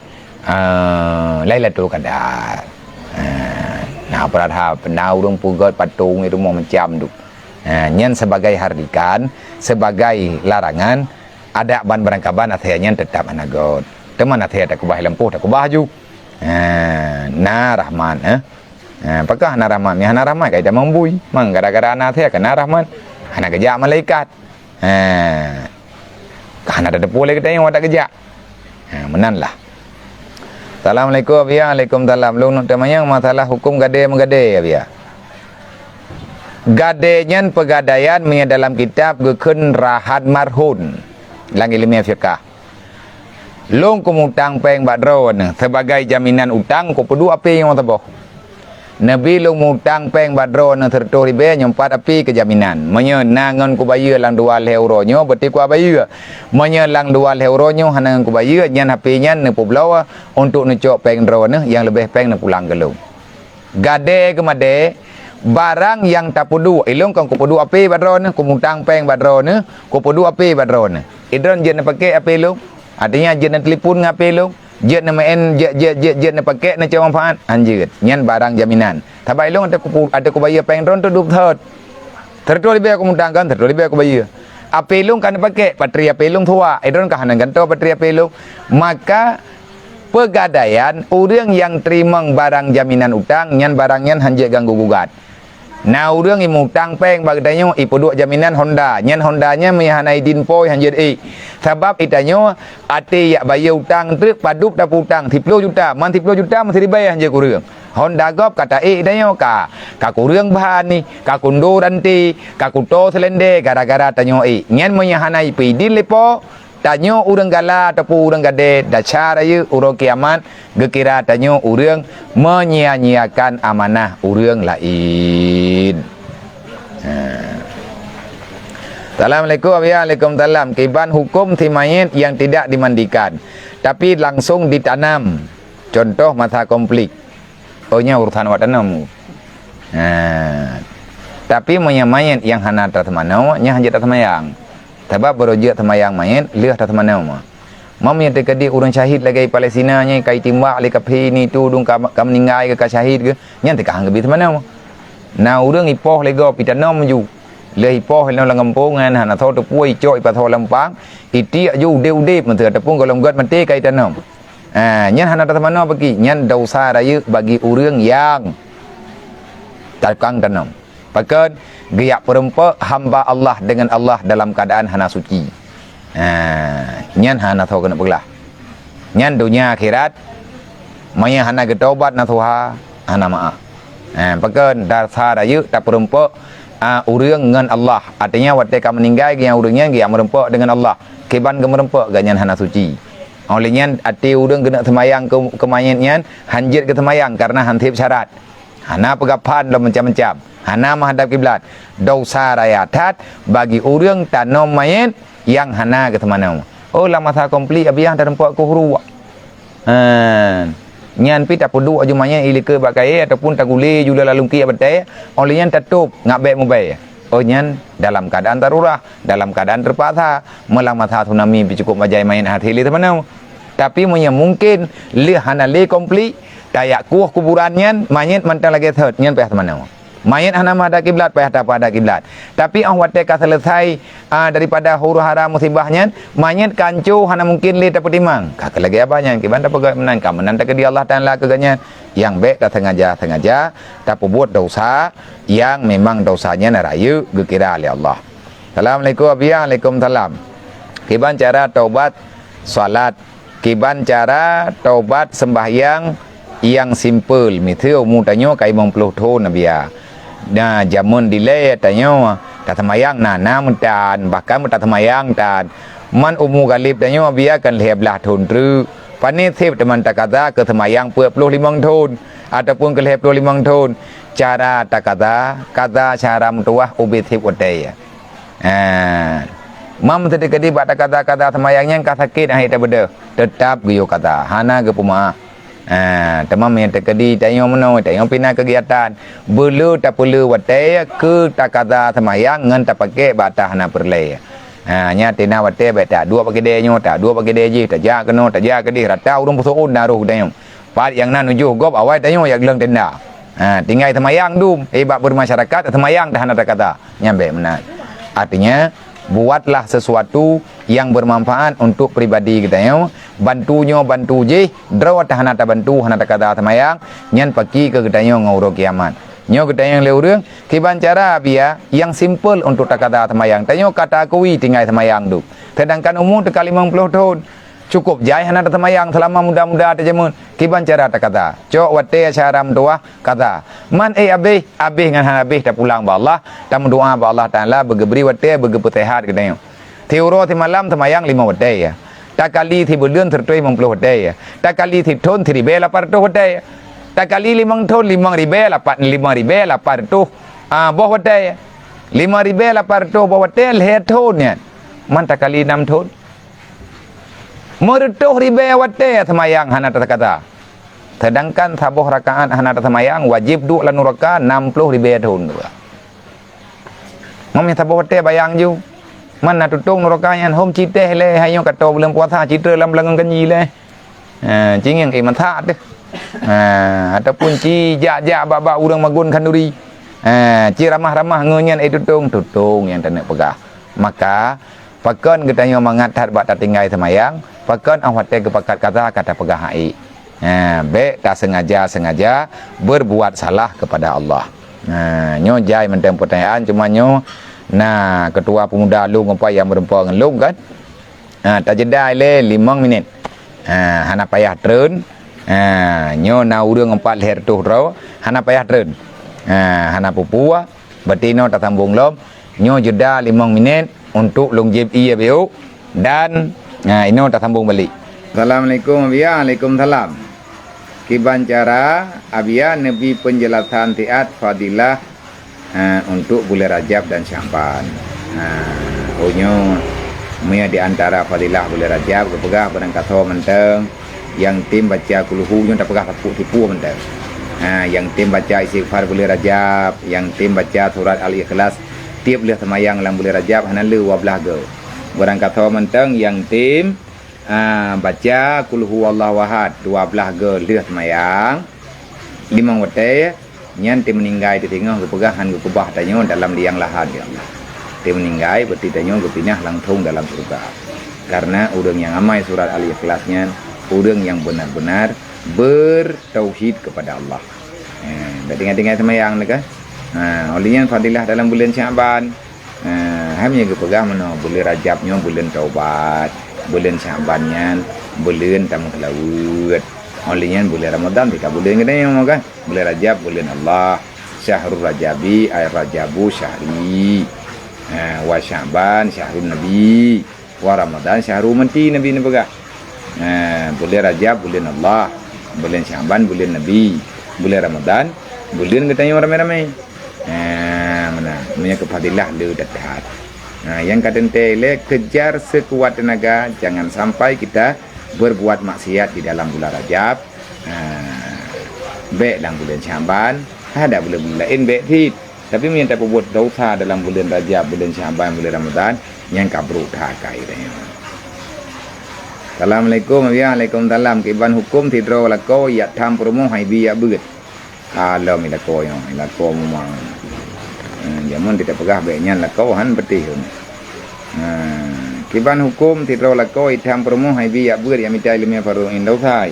ha, Lailatul Qadar. Ha, na peulara, na ureuëng peugét patong di rumoh macam tu. Ha, nyan sebagai hardikan, sebagai larangan, adak ban beurangkaban athée nyan teutap hana gét. Teuma athée takeubah i lampôh, takeubah ju. Ha, na rahmat, eh. Ha, pakon hana rahmat? Meunyoe hana rahmat, ka itamong bui. Mang gara-gara na athée ka na rahmat. Hana geujak malaikat. Ha. Ka hana tateupeue lé geutanyoe watée geujak. Ha, meunan lah. Assalamualaikum, Abiya. Waalaikumsalam. Lôn neuk teumanyong masalah huköm gadée meugadée, Abiya. Gadée nyan peugadaian meunyoe dalam kitab geukheun rahan marhun lam ileumèe fiqah. Lôn kumutang péng bak droeneuh sibagai jaminan utang, kupeuduek apé nyoe saboh. Neubi lôn mutang péng bak droeneuh sireutôh ribèe, nyoe pat apé keu jaminan. Meunyoe na ngon kubayeue lam dua lhèe uroe nyoe, berarti kubayeue. Meunyoe lam dua lhèe uroe nyoe hana ngon kubayeue, nyan apé nyan neupeubloe untuk neucok péng droeneuh, nyang leubeh péng neupulang keu lôn. Gadée keu madée, barang nyang tapeuduek, ilôn kon kupeuduek apé bak droeneuh, kumutang péng bak droeneuh, kupeuduek apé bak droeneuh. Idroeneuh jeuet neupakék apé lôn, artinya jeuet neutelepon ngon apé lôn, jeuet neumeu'en, jeuet, jeuet, jeuet, jeuet neupakék neucok manfaat, han jeuet. Nyan barang jaminan. Sabab ilôn ata kupu-, ata kubayeue péng droeneuh teuduek thot. Sireutôh ribèe kumutang kan, sireutôh ribèe kubayeue. Apé lôn ka neupakék, patri apé lôn suwak, idroeneuh ka hana gantoe patri apé lôn. Maka, peugadaian ureuëng nyang teurimong barang jaminan utang, nyan barang nyan han jeuet ganggu gugat. Na ureuëng imutang péng bak geutanyoe, ipeuduek jaminan honda. Nyan honda nyan meunyoe hana idin po, han jeuet ék. Sabab itanyoe até yak bayeue utang treuk padub tapeu utang siploh juta, man siploh juta meusiribèe han jeuet keu ureuëng. Honda gob ka taék itanyoe ka, ka kureueng bahan nih, ka kundo ranté, ka kuto seulendé gara-gara tanyoe ék. Nyan meunyoe hana ipeuidin lé po, tanyoe ureuëng gala ataupun ureuëng gadée, dasar rayeuk uroe kiamat geukira tanyoe ureuëng menyia-nyiakan amanah ureuëng laén. Ha. Assalamualaikum, ya, waalaikumsalam. Kiban huköm si mayét nyang tidak dimandikan, tapi langsung ditanam, contoh masa konflik. Oh, nyan urusan awak tanam. Ha. Tapi meunyoe mayét nyang hana taseumanoe, nyan han jeuet taseumayang. Sabab barô jeuet seumayang mayét, lheueh taseumanoe. Meunyoe teukeudi ureuëng syahid lagée Palestina nyan ka itimbak lé kafé ni tu dum ka, ka meuninggai keu ka syahid keu, nyan teuka han geubi seumanoe. Na ureuëng ipoh lé gob itanom ju. Lheueh ipoh inoe lam gampông nyan hana soe teupeue icok ipasoe lam pang, itiek ju udeb-udeb meuteue ataupun gohlom gét maté ka itanom. Ha, nyan hana taseumanoe bagi, nyan desya rayeuk bagi ureuëng nyang tukang tanom. Pakon? Geujak peurumpok hamba Allah dengan Allah dalam keuadaan hana suci. Ha, nyan hana soe keuneuk peuglah. Nyan donya akhirat, meunyoe hana geutobat nasuha, hana meu'ah. Ha, pakon? Desya rayeuk tapeurumpok, a, ureuëng ngon Allah. Artinya, watée ka meuninggai, geuh ureuëng nyan geujak meurumpok dengan Allah. Kiban geumeurumpok, gobnyan hana suci. Óh lheueh nyan, até ureuëng keuneuk seumayang keu, keu mayét nyan, han jeuet geuseumayang kareuna han sép syarat. Hana peugah phan lom macam-macam. Hana meuhadab kiblat. Desya raya that bagi ureuëng tanom mayét nyang hana geuseumanoe. Oh, lam masa konflik, Abiya, tarumpok keu uruek. Ha. Nyan pih tapeuduek aju manyét i likot bak kayée ataupun tagulé ju lam lungkiek batée, óh lheueh nyan tatôb ngat bék mubée. Oh nyan dalam keuadaan darurah, dalam keuadaan teupaksa. Meulang masa tsunami pih cukôp bajai manyét hase lé teumanoe. Tapi meunyoe mungken lheueh hana lé konflik, tajak kueh kuburan nyan, manyét mantong lagée thot, nyan payah teumanoe. Manyét hana meuhadap kiblat, payah tapeuhadap kiblat. Tapi óh watée ka seuleusai, a, daripada huru-hara musibah nyan, manyét ka anco hana mungken lé tapeutimang. Ka keu lagée abah nyan, kiban tapeugah meunan, ka meunan takeudi Allah Taala keu gobnyan. Nyang bék tasengaja-sengaja tapeubuet desya nyang memang desya nyan rayeuk geukira lé Allah. Assalamualaikum, Abiya. Waalaikumsalam. Kiban cara taubat salat? Kiban cara taubat seumbahyang nyang simpel? Miseue umu tanyoe ka limong ploh thon, Abiya. Na jameun dilée tanyoe, taseumayang na, na meutan, bahkan meutaseumayang tan. Man umu galeb tanyoe, Abiya, kan lhée blaih thon treuk. Pane seb teuma takaza keu seumayang peuet ploh limong thon ataupun keu lhée ploh limong thon. Cara takaza, kaza cara meutuwah ubé seb watée. Ha. Mam teukeudi bak takaza-kaza seumayang nyan ka sakét hana tabeudôh, teutab geuyue kaza, hana geupeumeuáh. Ha, teuma meunyoe teukeudi tanyoe meunoe, tanyoe pih na keugiatan, beuleu tapeuleu watée keu takaza seumayang ngon tapakék bak ata hana peureulée. Ha, nyan tina watée bék taduek bak kidée nyoe, taduek bak kidée jih, tajak keunoe, tajak keudeh, rata ureuëng peusuôn na roh geutanyoe. Pat nyang na nujoh gob awai tanyoe jak gleueng tenda. Ha, tinggai seumayang dum, eh, bak beumasyarakat seumayang dah hana takaza. Nyan bék meunan. Artinya, buatlah sesuatu yang bermanfaat untuk pribadi geutanyoe, bantu nyoe, bantu jih, droe ata hana tabantu, hana takaza seumayang, nyan paki keu geutanyoe ngon uroe kiamat. Nyoe geutanyoe lé ureuëng, kiban cara, Abiya, nyang simpel untuk takaza seumayang. Tanyoe ka taakui tinggai seumayang dum. Seudangkan umu teuka limong ploh thon. Cukôp jai hana taseumayang seulama muda-muda tajameun. Kiban cara takaza? Cok watée syahram tuwah kaza. Man ék abéh, abéh ngon hana abéh tapulang bak Allah, tameudoá bak Allah Taala beugeubri watée beugeupeuséhat geutanyoe. Siuroe simalam seumayang limong watée, takali sibuleuen sireutôh limong ploh watée, takali sithon siribée lapan reutôh watée, takali limong thon limong ribée lapan, limong ribée lapan reutôh, ah, boh watée. Limong ribée lapan reutôh boh watée lhée thon nyan. Man takali nam thon. Meureutôh ribée watée seumayang hana takaza. Seudangkan saboh rakaat hana taseumayang, wajéb duek lam nuraka nam ploh ribée thon. Meunyoe saboh watée bayang ju, man na tutong nuraka nyan, hom ci téh lé, hai nyoe ka toe buleuen puasa, ci treuk lam beulangong kanji lé. Ha, ci ngieng éh masak teuh. Ha, ataupun ci jak-jak bak-bak ureuëng magun khanduri. Ha, ci ramah-ramah ngon nyan éh tutong, tutong nyang taneuk peugah. Maka, pakon geutanyoe mangat that bak tatinggai seumayang, pakon óh watée geupakat kaza ka tapeugah hana ék. Ha, bék tasengaja-sengaja berbuat salah kepada Allah. Ha, nyoe jai mantong peutanyaan, cuma nyoe na keutua peumuda lôn ngon pat nyang meureumpok ngon lôn kan. Ha, tajeda ilée limong minét. Ha, hana payah treun. Ha, nyoe na ureuëng ngon pat lhée reutôh droe, hana payah treun. Ha, hana peue-peue. Berarti inoe tasambong lom. Nyoe jeda limong minét untuk lôn jieb ié biôk dan, ha, inoe tasambong balek. Assalamualaikum, Abiya. Waalaikumsalam. Kiban cara Abiya neubi peunjeulasan siat fadilah, ha, untuk buleuen Rajab dan Syakban. Ha, oh nyoe, meunyoe di antara fadilah buleuen Rajab geupeugah beurangkasoe mantong, nyang tem baca kulhu nyoe tapeugah sapeue-sapeue mantong. Ha, nyang tem baca istighfar buleuen Rajab, nyang tem baca surat Al-Ikhlas tieb lheueh seumayang lam buleuen Rajab hana le dua blaih goe. Beurangkasoe mantong nyang tem, ha, baca kulhu wallahu ahad dua blaih goe lheueh seumayang limong watée, nyan teumeuninggai teuh teungoh geupeugah han geukeubah tanyoe dalam liang lahat, ya Allah. Teumeuninggai berarti tanyoe geupinah langsong dalam syeuruga. Karena ureuëng nyang amai surat Al-Ikhlas nyan ureuëng nyang benar-benar bertauhid kepada Allah. Eh, dak tinggai-tinggai seumayang teuh kan? Ha, oleh nyan fadilah dalam buleuen Syakban. Ha, hai meunyoe geupeugah meunoe, buleuen Rajab nyoe buleuen taubat, buleuen Syakban nyan buleuen tameuseulaweuet. Oleh nyan buleuen Ramadan teuka buleuen geutanyoe kan? Buleuen Rajab buleuen Allah, syahrul Rajabi ay Rajabu syahri, ha, wa Sya'ban syahrun Nabi, wa Ramadan syahru ummati, Nabi neupeugah. Ha, buleuen Rajab buleuen Allah, buleuen Sya'ban buleuen Nabi, buleuen Ramadan buleuen geutanyoe ramé-ramé. Ha, meunan, meunyoe keu fadilah le that-that. Ha, nyang ka teuntée lé, kejar sekuat tenaga, jangan sampai kita berbuat maksiat di dalam bulan Rajab. Ha, Bèk lam buleuen Syaban, hana buleuen-buleuen laén bèk cit. Tapi meunyoe tapeubuet desya dalam buleuen Rajab, buleuen Syaban, buleuen Ramadan, nyan ka brôk that keu tanyoe. Assalamualaikum, ya, waalaikumsalam. Kiban huköm sidroe lakoe jak tham peurumoh hai bi jak beuet. Ka lom i lakoe nyoe, i lakoe memang. Eh, jameun teupeugah bèk nyan lakoe han peutéh. Eh, kiban huköm sidroe lakoe i tham peurumoh hai bi jak beuet jak mita ileumèe fardhu ain, desya.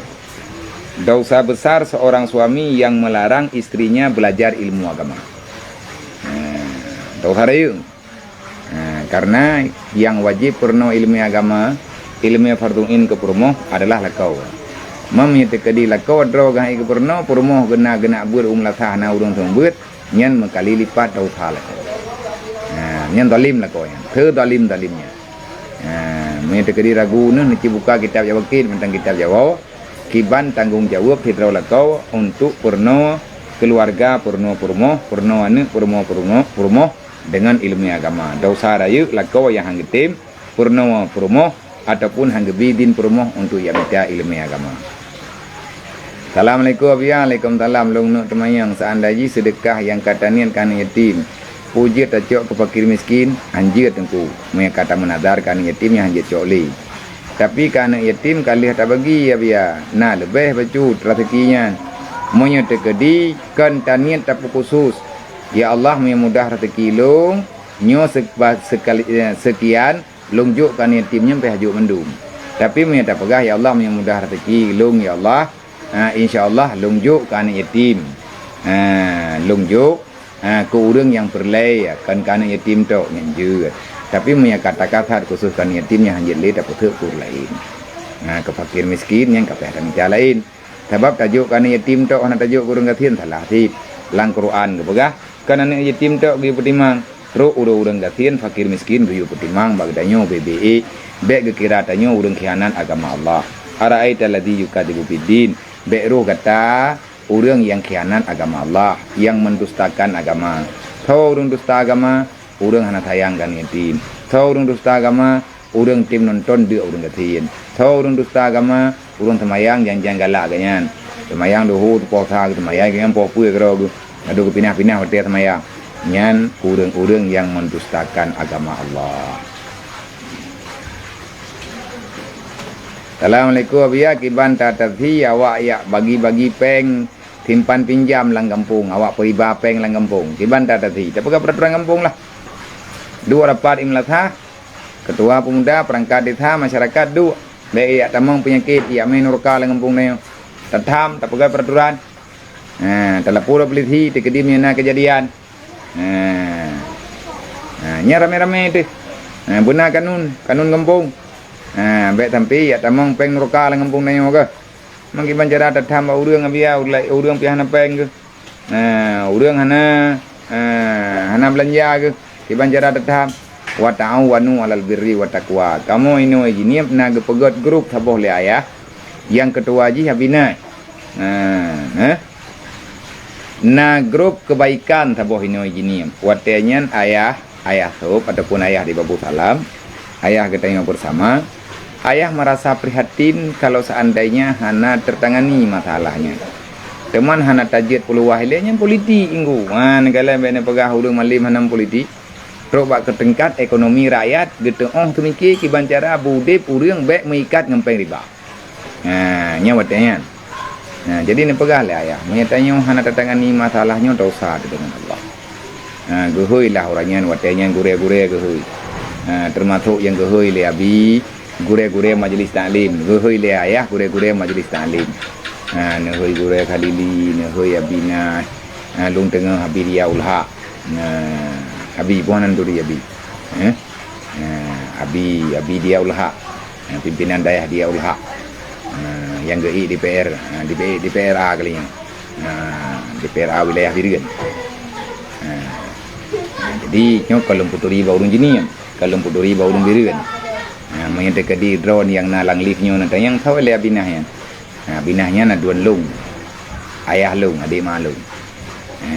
Dosa besar seorang suami yang melarang istrinya belajar ilmu agama. Eh, desya rayeuk. Ha, karena nyang wajéb peurunoe ileumèe agama, ileumèe fardhu ain keu peurumoh adalah lakoe. Meunyoe teukeudi lakoe droe geuh han geupeurunoe, peurumoh geuh na geunak beuet u meulasah hana ureueng seumeubeuet, nyan meukali lipat desya lakoe. Ha, nyan zalim lakoe nyan, seuzalém-zalémnya. Ha, meunyoe teukeudi ragu neuh, neuci buka kitab Jawa Kit mantong kitab Jawa, kiban tanggông jaweueb sidroe lakoe untuk peurunoe keuluwarga, peurunoe peurumoh, peurunoe aneuk, peurumoe peurumoh, peurumoh, deungon ileumèe agama. Desya rayeuk lakoe nyang han geutem peurunoe peurumoh ataupun han geubi idin peurumoh untuk jak mita ileumèe agama. Assalamualaikum, Abiya. Waalaikumsalam. Lôn neuk teumanyong, seandai jih seudeukah nyang ka taniet keu aneuk yatim, peue jeuet tacok keu fakir miskin? Han jeuet, Teungku. Meunyoe ka tameunazar keu aneuk yatim, nyan han jeuet cok lé. Tapi keu aneuk yatim ka lheueh tabagi, Abiya, na leubeh bacut raseuki nyan. Meunyoe teukeudi kon taniet tapeukhusos, "Ya Allah, meunyoe mudah raseuki lôn, nyoe se-, ba-, sekali, eh, seukian, lôn jok keu aneuk yatim nyan pih jok mandum." Tapi meunyoe tapeugah, "Ya Allah, meunyoe mudah raseuki lôn, ya Allah, ha, insya Allah lôn jok keu aneuk yatim. Ha, lôn jok, ha, keu ureueng nyang peureulèe, ya, kon keu aneuk yatim tok," nyan jeuet. Tapi meunyoe ka takasat khusos keu aneuk yatim, nyan han jeuet lé tapeuteuk keu ureueng laén. Ha, keu fakir miskin nyan ka payah tamita laén. Sabab tajok keu aneuk yatim tok hana tajok keu ureueng gasien, salah cit. Lam Quran geupeugah, kon aneuk yatim tok geuyue peutimang, trok ureueng-ureueng gasien, fakir miskin geuyue peutimang bak geutanyoe bèk-bèk, bèk geukira tanyoe ureueng khianat agama Allah. Ara'aital ladzi yukadzibu biddin, bèk roh gata ureueng nyang khianat agama Allah, nyang mendustakan agama. Soe ureueng dusta agama? Ureueng hana sayang keu aneuk yatim. Soe ureueng dusta agama? Ureueng tem nonton deuk ureueng gasien. Soe ureueng dusta agama? Ureueng seumayang jangan-jangan galak geuh nyan. Seumayang duhô teupoh sa geuh seumayang, geuh nyan poh peue keudroe geuh. Aduh, geupinah-pinah watèe seumayang. Nyan ureueng-ureueng nyang mendustakan agama Allah. Assalamualaikum, Abiya. Kiban that teusi awak jak bagi-bagi péng simpan pinjam lam gampông, awak peuriba péng lam gampông. Kiban that teusi, tapeugah peuraturan gampông lah. Duek rapat i meulasah, ketua pemuda, perangkat desa, masyarakat duek. Bèk jak tamong peunyakét, jak mé nurka lam gampông tanyoe. Tatham, tapeugah peuraturan. Ha, talapor bak polisi, teukeudi meunyoe na keujadian. Ha. Ha, nyan ramé-ramé teuh. Ha, beuna kanun, kanun gampông. Ha, bèk sampai jak tamong péng nurka lam gampông tanyoe keuh. Meukiban cara tatham bak ureueng, Abiya, ureueng pih hana péng keuh. Ha, ureueng hana, ha, hana beulanja keuh. Kiban cara tatham, "Wa ta'awanu 'alal birri wat taqwa." Kamoe inoe i Jeunieb na geupeugöt grup saboh lé ayah, nyang keutua jih Abi Nas. Ha, eh? Na grup keubaikan saboh inoe i Jeunieb. Watèe nyan ayah, ayah sôb ataupun ayah di Babu Salam, ayah geutanyoe beusama, ayah meurasa prihatin kalau seandainya hana teutangani masalah nyan. Teuma hana tajeuet peuluwah ilèe nyan politik, Teungku. Ha, neukalon bèk neupeugah ureueng malém hana politik. Trok bak keu tingkat ekonomi rakyat, geuteuôh teumiki kiban cara beu udép ureueng bèk meuikat ngon péng riba. Ha, nyan watèe nyan. Ha, jadi neupeugah lé ayah, meunyoe tanyoe hana tatangani masalah nyoe, desya teuh deungon Allah. Ha, geuhôi lah ureueng nyan, watèe nyan gurèe-gurèe geuhôi. Ha, teumasok nyang geuhôi lé Abi, gurèe-gurèe majlis taklim. Geuhôi lé ayah gurèe-gurèe majlis taklim. Ha, neuhôi gurèe Khalili, neuhôi Abi Nas. Ha, lôn teungoh Abi Diaul Haq. Ha, Abi, boh nan turi Abi. Eh? Ha, Abi, Abi Diaul Haq. Ha, pimpinan dayah Diaul Haq. Ha, nyang geuék DPR, ha, DPR, DPRA kali nyan. Ha, DPRA wilayah Bireuen. Ha, ha, jadi nyoe ka lôn peuturi bak ureueng Jeunieb, ka lôn peuturi bak ureueng Bireuen. Ha, meunyoe teukeudi droe nyang na lam live nyoe na tanyong saboh lé Abi Nas nyan. Ha, Abi Nas nyan aduen lôn, ayah lôn, adék ma lôn. Ha,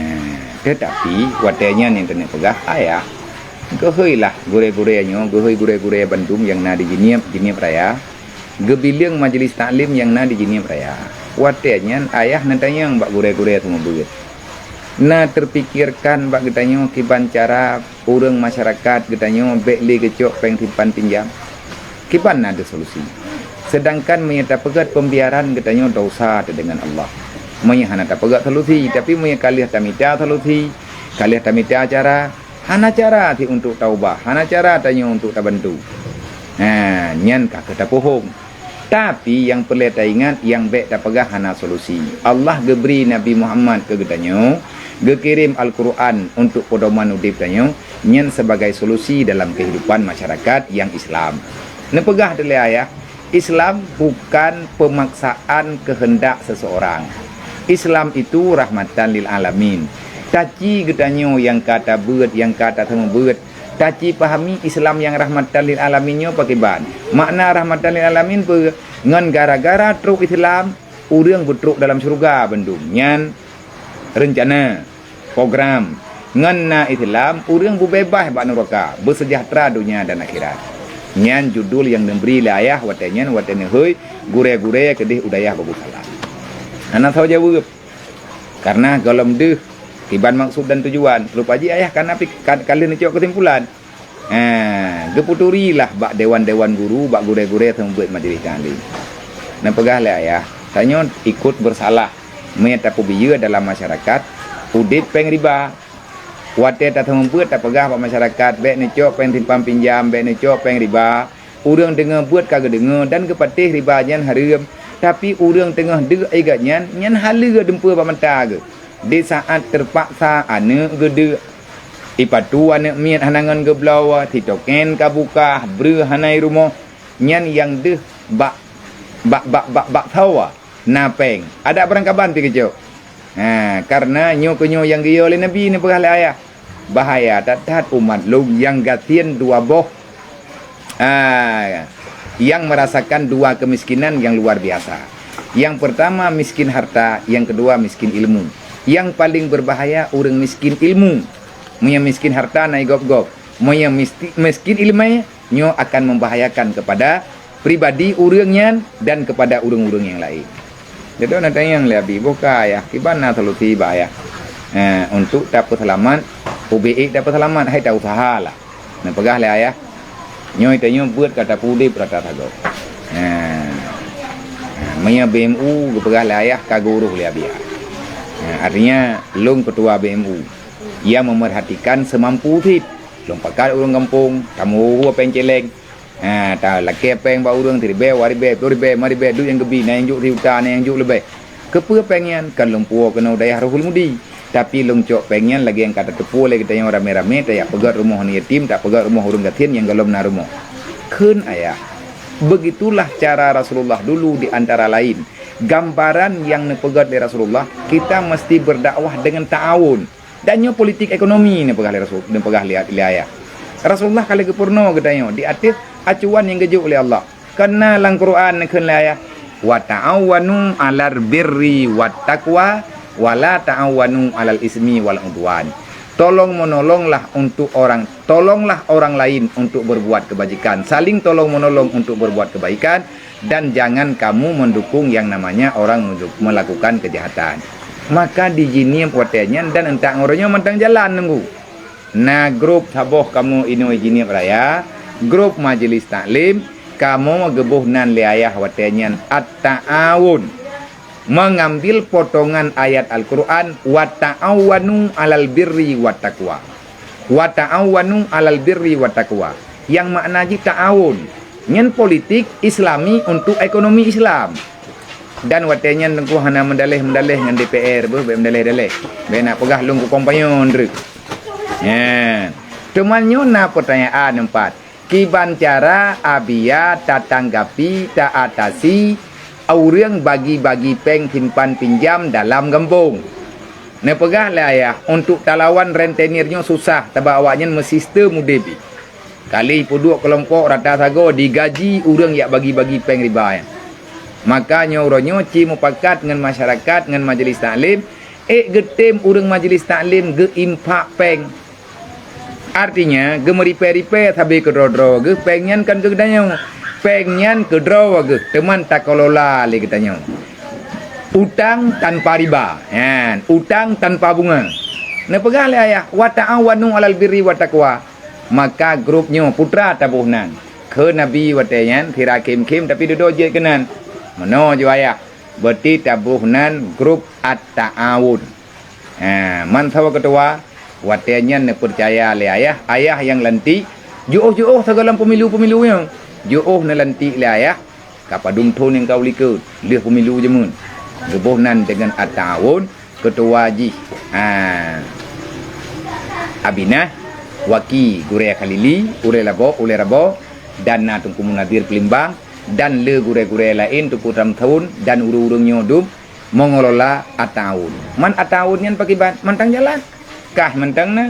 teutapi watèe nyan nyang keuneuk peugah ayah, geuhôi lah gurèe-gurèe nyoe, geuhôi gurèe-gurèe bandum nyang na di Jeunieb, Jeunieb Raya, geubileueng majlis taklim nyang na di Jeunieb Raya. Watée nyan ayah neutanyong bak gurée-gurée seumeubeuet, "Na teupikirkan bak geutanyoe kiban cara ureuëng masyarakat geutanyoe bék lé geucok péng simpan pinjam? Kiban na deuh solusi? Seudangkan meunyoe tapeugét peumbiaran geutanyoe dosa teuh deungon Allah. Meunyoe hana tapeugét solusi, tapi meunyoe ka lheueh tamita solusi, ka lheueh tamita cara, hana cara cit untuk taubah, hana cara tanyoe untuk tabantu." Ha, nyan ka keu tapuhong. Tapi nyang peureulée taingat, nyang bék tapeugah hana solusi. Allah geubri Nabi Muhammad keu geutanyoe, geukirém Al-Qur'an untuk peudoman udeb tanyoe, nyan sebagai solusi dalam keuhidupan masyarakat nyang Islam. Neupeugah teuh lé ayah, Islam bukan pemaksaan kehendak seseorang. Islam itu rahmatan lil alamin. Taci geutanyoe nyang ka tabeuet, nyang ka taseumeubeuet, taci pahami Islam nyang rahmatan lil alamin nyoe pakriban. Makna rahmatan lil alamin peue? Ngon gara-gara trok Islam, ureuëng beutrok dalam syeuruga bandum. Nyan reuncana, program. Ngon na Islam, ureuëng beubeubaih bak nuraka, beuseujahtra donya dan akhirat. Nyan judul nyang neubri lé ayah watée nyan, watée neuhôi gurée-gurée keudeh u dayah Bagosalam. Hana soe jaweueb. Karena gohlom deuh kiban maksud dan tujuan. Rupa jih ayah kana pi-, ka, ka lheueh neucok keusimpulan. Ha, geupeuturi lah bak dewan-dewan guru, bak gurée-gurée seumeubeuet majelis taklim. Neupeugah lé ayah, tanyoe ikot beusalah meunyoe tapeubiyeu dalam masyarakat udeb péng riba. Watée taseumeubeuet tapeugah bak masyarakat, "Bék neucok péng simpan pinjam, bék neucok péng riba." Ureuëng deungoe beuet ka geudeungoe dan geupatéh riba nyan hareuem, tapi ureuëng teungoh deuk igat nyan, nyan haleue dumpeue bak mata geuh. Di saát teupaksa aneuëk geudeuk, ipatu aneuëk miet hana ngon geubloe, sitoken ka bukah, breueh hana i rumoh, nyan nyang deuh bak, bak, bak, bak, bak sawa na péng. Adak barangkaban pi geucok. Ha, kareuna nyoe keuh nyoe nyang geuyue lé Nabi neupeugah lé ayah, "Bahaya that-that umat lôn nyang gasien dua boh, ah, nyang merasakan dua kemiskinan nyang luar biasa. Nyang peurtama miskin harta, nyang keudua miskin ilmu. Nyang paleng beurbahaya ureuëng miskin ilmu. Meunyoe miskin harta na i gob-gob, meunyoe misti-, miskin ileumé, nyoe akan membahayakan kepada pribadi ureuëng nyan dan kepada ureuëng-ureuëng nyang laén." Jadi na tanyong lé Abi, "Boh ka ayah, kiban na solusi bak ayah, eh, untuk tapeuseulamat, ubé ék tapeuseulamat, hai ta-useuha lah." Neupeugah lé ayah, "Nyoe tanyoe beuet ka tapeudeb rata sagoe." Eh, eh, meunyoe B M U geupeugah lé ayah ka geuurôh lé Abi. Eh, artinya lôn ketua B M U. Ia memerhatikan semampu cit. Lôn pakat ureuëng gampông, tamuhu péng céléng. Ha, talakée péng bak ureuëng siribée, dua ribée, ploh ribée, lima ribée, duek nyang geubi, na nyang jok sijuta, na nyang jok leubeh. Keupeue péng nyan? Kon lôn puwoe keunoe dayah Rohul Mudi. Tapi lôn cok péng nyan lagée nyang ka tateupeue lé geutanyoe ramé-ramé, tajak peugét rumoh aneuk yatim, tapeugét rumoh ureuëng gasien nyang gohlom na rumoh. Kheun ayah. Begitulah cara Rasulullah dulu di antara lain. Gambaran nyang neupeugét lé Rasulullah, kita mesti berdakwah dengan ta'awun. Dan nyoe politik ekonomi neupeugah lé Rasul, neupeugah lé, lé ayah. Rasulullah ka lheueh geupeurunoe geutanyoe di ateueh acuan nyang geujok lé Allah. Kareuna lam Quran neukheun lé ayah, "Wa ta'awanu 'alal birri wat taqwa, wa la ta'awanu 'alal ismi wal udwan." Tolong menolonglah untuk orang, tolonglah orang lain untuk berbuat kebajikan. Saling tolong menolong untuk berbuat kebaikan, dan jangan kamu mendukung yang namanya orang melakukan kejahatan. Maka di Jeunieb watée nyan dan euntak ngon uroe nyoe mantong jalan nunggu. Na grup saboh kamoe inoe Jeunieb Raya, grup Majelis Taklim, kamoe geuboh nan lé ayah watée nyan At-Ta'awun. Mengambil potongan ayat Al-Quran, "Wa ta'awanu 'alal birri wat taqwa." "Wa ta'awanu 'alal birri wat taqwa." Nyang makna jih ta'awun. Nyan politik Islami untuk ekonomi Islam. Dan watée nyan Teungku hana meudaléh-meudaléh ngon D P R, beuh, bék meudaléh-daléh. Bék na peugah lôn kukompanyong treuk. Nyan. Teuma nyoe na peutanyaan eumpat. Kiban cara Abia tatanggapi, taatasi ureuëng bagi-bagi péng simpan pinjam dalam gampông? Neupeugah lé ayah, untuk talawan rentenir nyoe susah, sabab awaknyan meusistem udeb. Ka lheueh peuduek keulompok rata sagoe digaji ureuëng jak bagi-bagi péng riba nyan. Maka nyoe uroe nyoe ci mupakat ngon masyarakat, ngon majelis taklim, ék geutem ureuëng majelis taklim geuinfak péng. Artinya, geumeuripée-ripée sabe keudroe-droe geuh, péng nyan kon keu geutanyoe. Péng nyan keudroe geuh, teuma takelola lé geutanyoe. Utang tanpa riba. Nyan, utang tanpa bunga. Neupeugah lé ayah, "Wa ta'awanu 'alal birri wa taqwa." Maka grup nyoe putra taboh nan. Kheun Nabi watée nyan, sira khém-khém tapi dudoe jeuet keunan. Meunoe ju ayah, berarti taboh nan grup At-Ta'awun. Ha, man saboh keutua, watée nyan neupeucaya lé ayah, ayah nyang lantik, jiôh-jiôh sigohlom pemilu-pemilu nyoe. Jiôh neulantik lé ayah, ka padum thon nyang ka u likot, lheueh pemilu jameun. Geuboh nan deungon At-Ta'awun, keutua jih, ha, Abinah, Waki, Gurée Khalili, Ulée Labo, Ulée Rabo, dan na Teungku Munazir Peulimbang, dan le gurée-gurée laén, Teungku Samson, dan ureuëng-ureuëng nyoe dum, mengelola At-Ta'awun. Man At-Ta'awun nyan pakriban? Mantong jalan. Kah mantong na.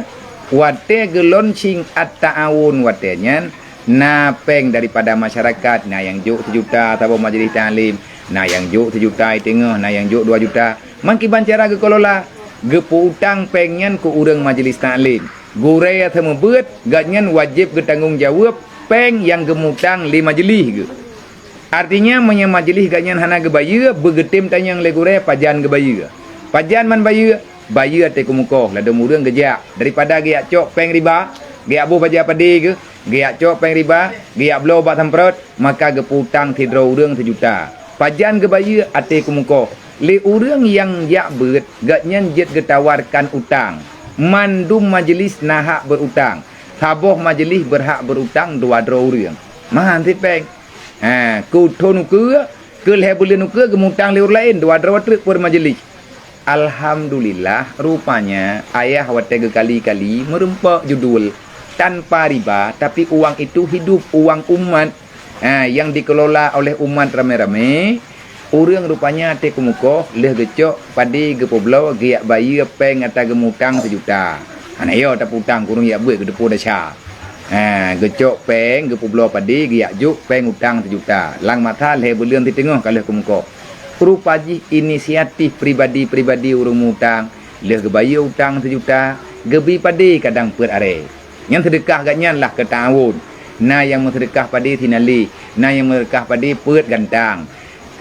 Watée geulaunching At-Ta'awun watée nyan, na péng daripada masyarakat, na nyang jok sijuta saboh majlis taklim, na nyang jok sijuta i teungoh, na nyang jok dua juta. Man kiban cara geukelola? Geupeu-utang péng nyan keu ureuëng majlis taklim. Gurée nyang seumeubeuet, gobnyan wajéb geutanggong jaweueb péng nyang geumeu-utang lé majlis geuh. Artinya, meunyoe majlis gobnyan hana geubayeue, beugeutem tanyong lé gurée pajan geubayeue. Pajan man bayeue? Bayeue até keumukoh, ladôm ureuëng geujak. Daripada geujak cok péng riba, geujak boh baja padé geuh, geujak cok péng riba, geujak bloe bak samprot, maka geupeu-utang sidroe ureuëng sijuta. Pajan geubayeue? Até keumukoh. Lé ureuëng nyang jak beuet, gobnyan jeuet geutawarkan utang. Mandum majlis na hak beu-utang. Saboh majlis beurhak beu-utang dua droe ureuëng. Mahan cit péng. Ha, keu thon ukeue, keu lhée buleuen ukeue geumeu-utang lé ureuëng laén, dua droe treuk per majlis. Alhamdulillah, rupanya ayah watée geukali-kali meureumpok judul tanpa riba, tapi uang itu hidup, uang umat, ha, yang dikelola oleh umat ramé-ramé. Ureuëng rupanya até keumukoh, lheueh geucok padé geupeubloe geujak bayeue péng ata geumeu-utang sijuta. Hana yo tapeu-utang keu ureuëng jak beuet, geuteupeue desya. Ha, geucok péng, geupeubloe padé, geujak jok péng utang sijuta. Lam masa lhée buleuen siteungoh ka lheueh keumukoh. Rupa jih inisiatif pribadi-pribadi ureuëng meu-utang, lheueh geubayeue utang sijuta, geubi padé kadang peuet arée. Nyan seudeukah gobnyan lah keu Ta'awun. Na nyang meuseudeukah padé sinaleh, na nyang meuseudeukah padé peuet gantang.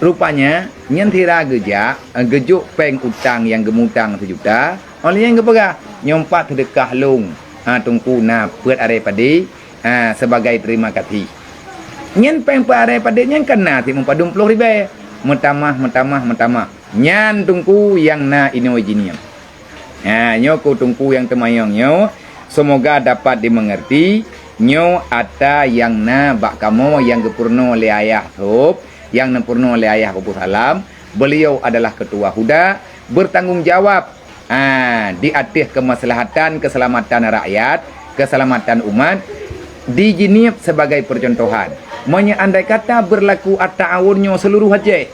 Rupanya, nyan sira geujak, eh, geujok péng utang nyang geumeu-utang sijuta, óh lheueh nyan geupeugah, "Nyoe pat seudeukah lôn, ha, Teungku, na peuet arée padé, ha, sebagai terima kasih." Nyan péng peuet arée padé nyan kan na cit meupadum ploh ribée. Meutamah, meutamah, meutamah. Nyan Teungku nyang na inoe jih nyoe. Ha, nyoe keu Teungku nyang teumanyong nyoe, semoga dapat dimengerti, nyoe ata nyang na bak kamoe nyang geupeurunoe lé ayah sôb, nyang neupeurunoe lé ayah Abu Salam, beliau adalah ketua huda, bertanggung jawab, ha, di ateueh kemaslahatan, keselamatan rakyat, keselamatan umat, di Jeunieb sebagai percontohan. Meunyoe andai kata berlaku At-Ta'awun nyoe seluruh Aceh,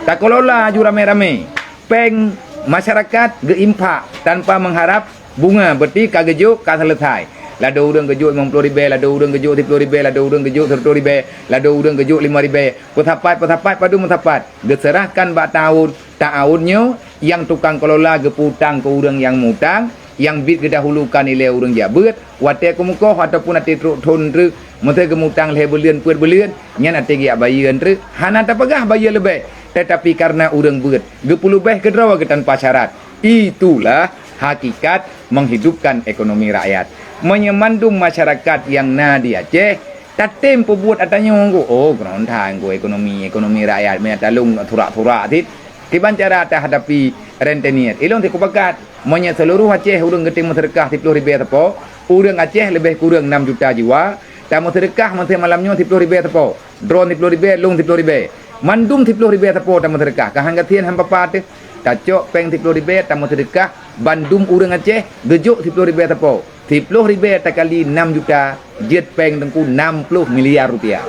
takelola aju ramé-ramé. Péng masyarakat geuinfak tanpa mengharap bunga, berarti ka geujok, ka selesai. Ladôm ureuëng geujok limong ploh ribée, ladôm ureuëng geujok siploh ribée, ladôm ureuëng geujok siratoh ribée, ladôm ureuëng geujok lima ribée. Peusapat, peusapat, padum peusapat. Geuseurahkan bak Ta'awun. Ta'awun nyoe nyang tukang kelola geupeu-utang keu ureuëng nyang meu-utang, nyang biet geudahulukan ilée ureuëng jak beuet, watée keumukoh ataupun até trok thon treuk, meusé geumeu-utang lhée buleuen peuet buleuen, nyan até geujak bayeue treuk, hana tapeugah bayeue leubeh, tetapi karena ureuëng beuet, geupeuleubeh keudroe geutanpa syarat. Itulah hakikat menghidupkan ekonomi rakyat. Meunyoe mandum masyarakat nyang na di Aceh, tatem peubuet ata nyoe, oh, keunoe that ekonomi, ekonomi rakyat, meunyoe talông surak-surak cit, kiban cara tahadapi rentenir. Ilông cit kupakat, meunyoe seuluruh Aceh ureuëng geutem meuseudeukah siploh ribée sapo, ureuëng Aceh leubeh kureueng nam juta jiwa, tameuseudeukah meusé malam nyoe siploh ribée sapo, droen siploh ribée, lông siploh ribée. Mandum siploh ribée sapo tameuseudeukah, ka han gasien han papa teuh. Tacok péng siploh ribée tameuseudeukah, bandum ureuëng Aceh geujok siploh ribée sapo. Siploh ribée takali nam juta, jeuet péng Teungku nam ploh miliar rupiah.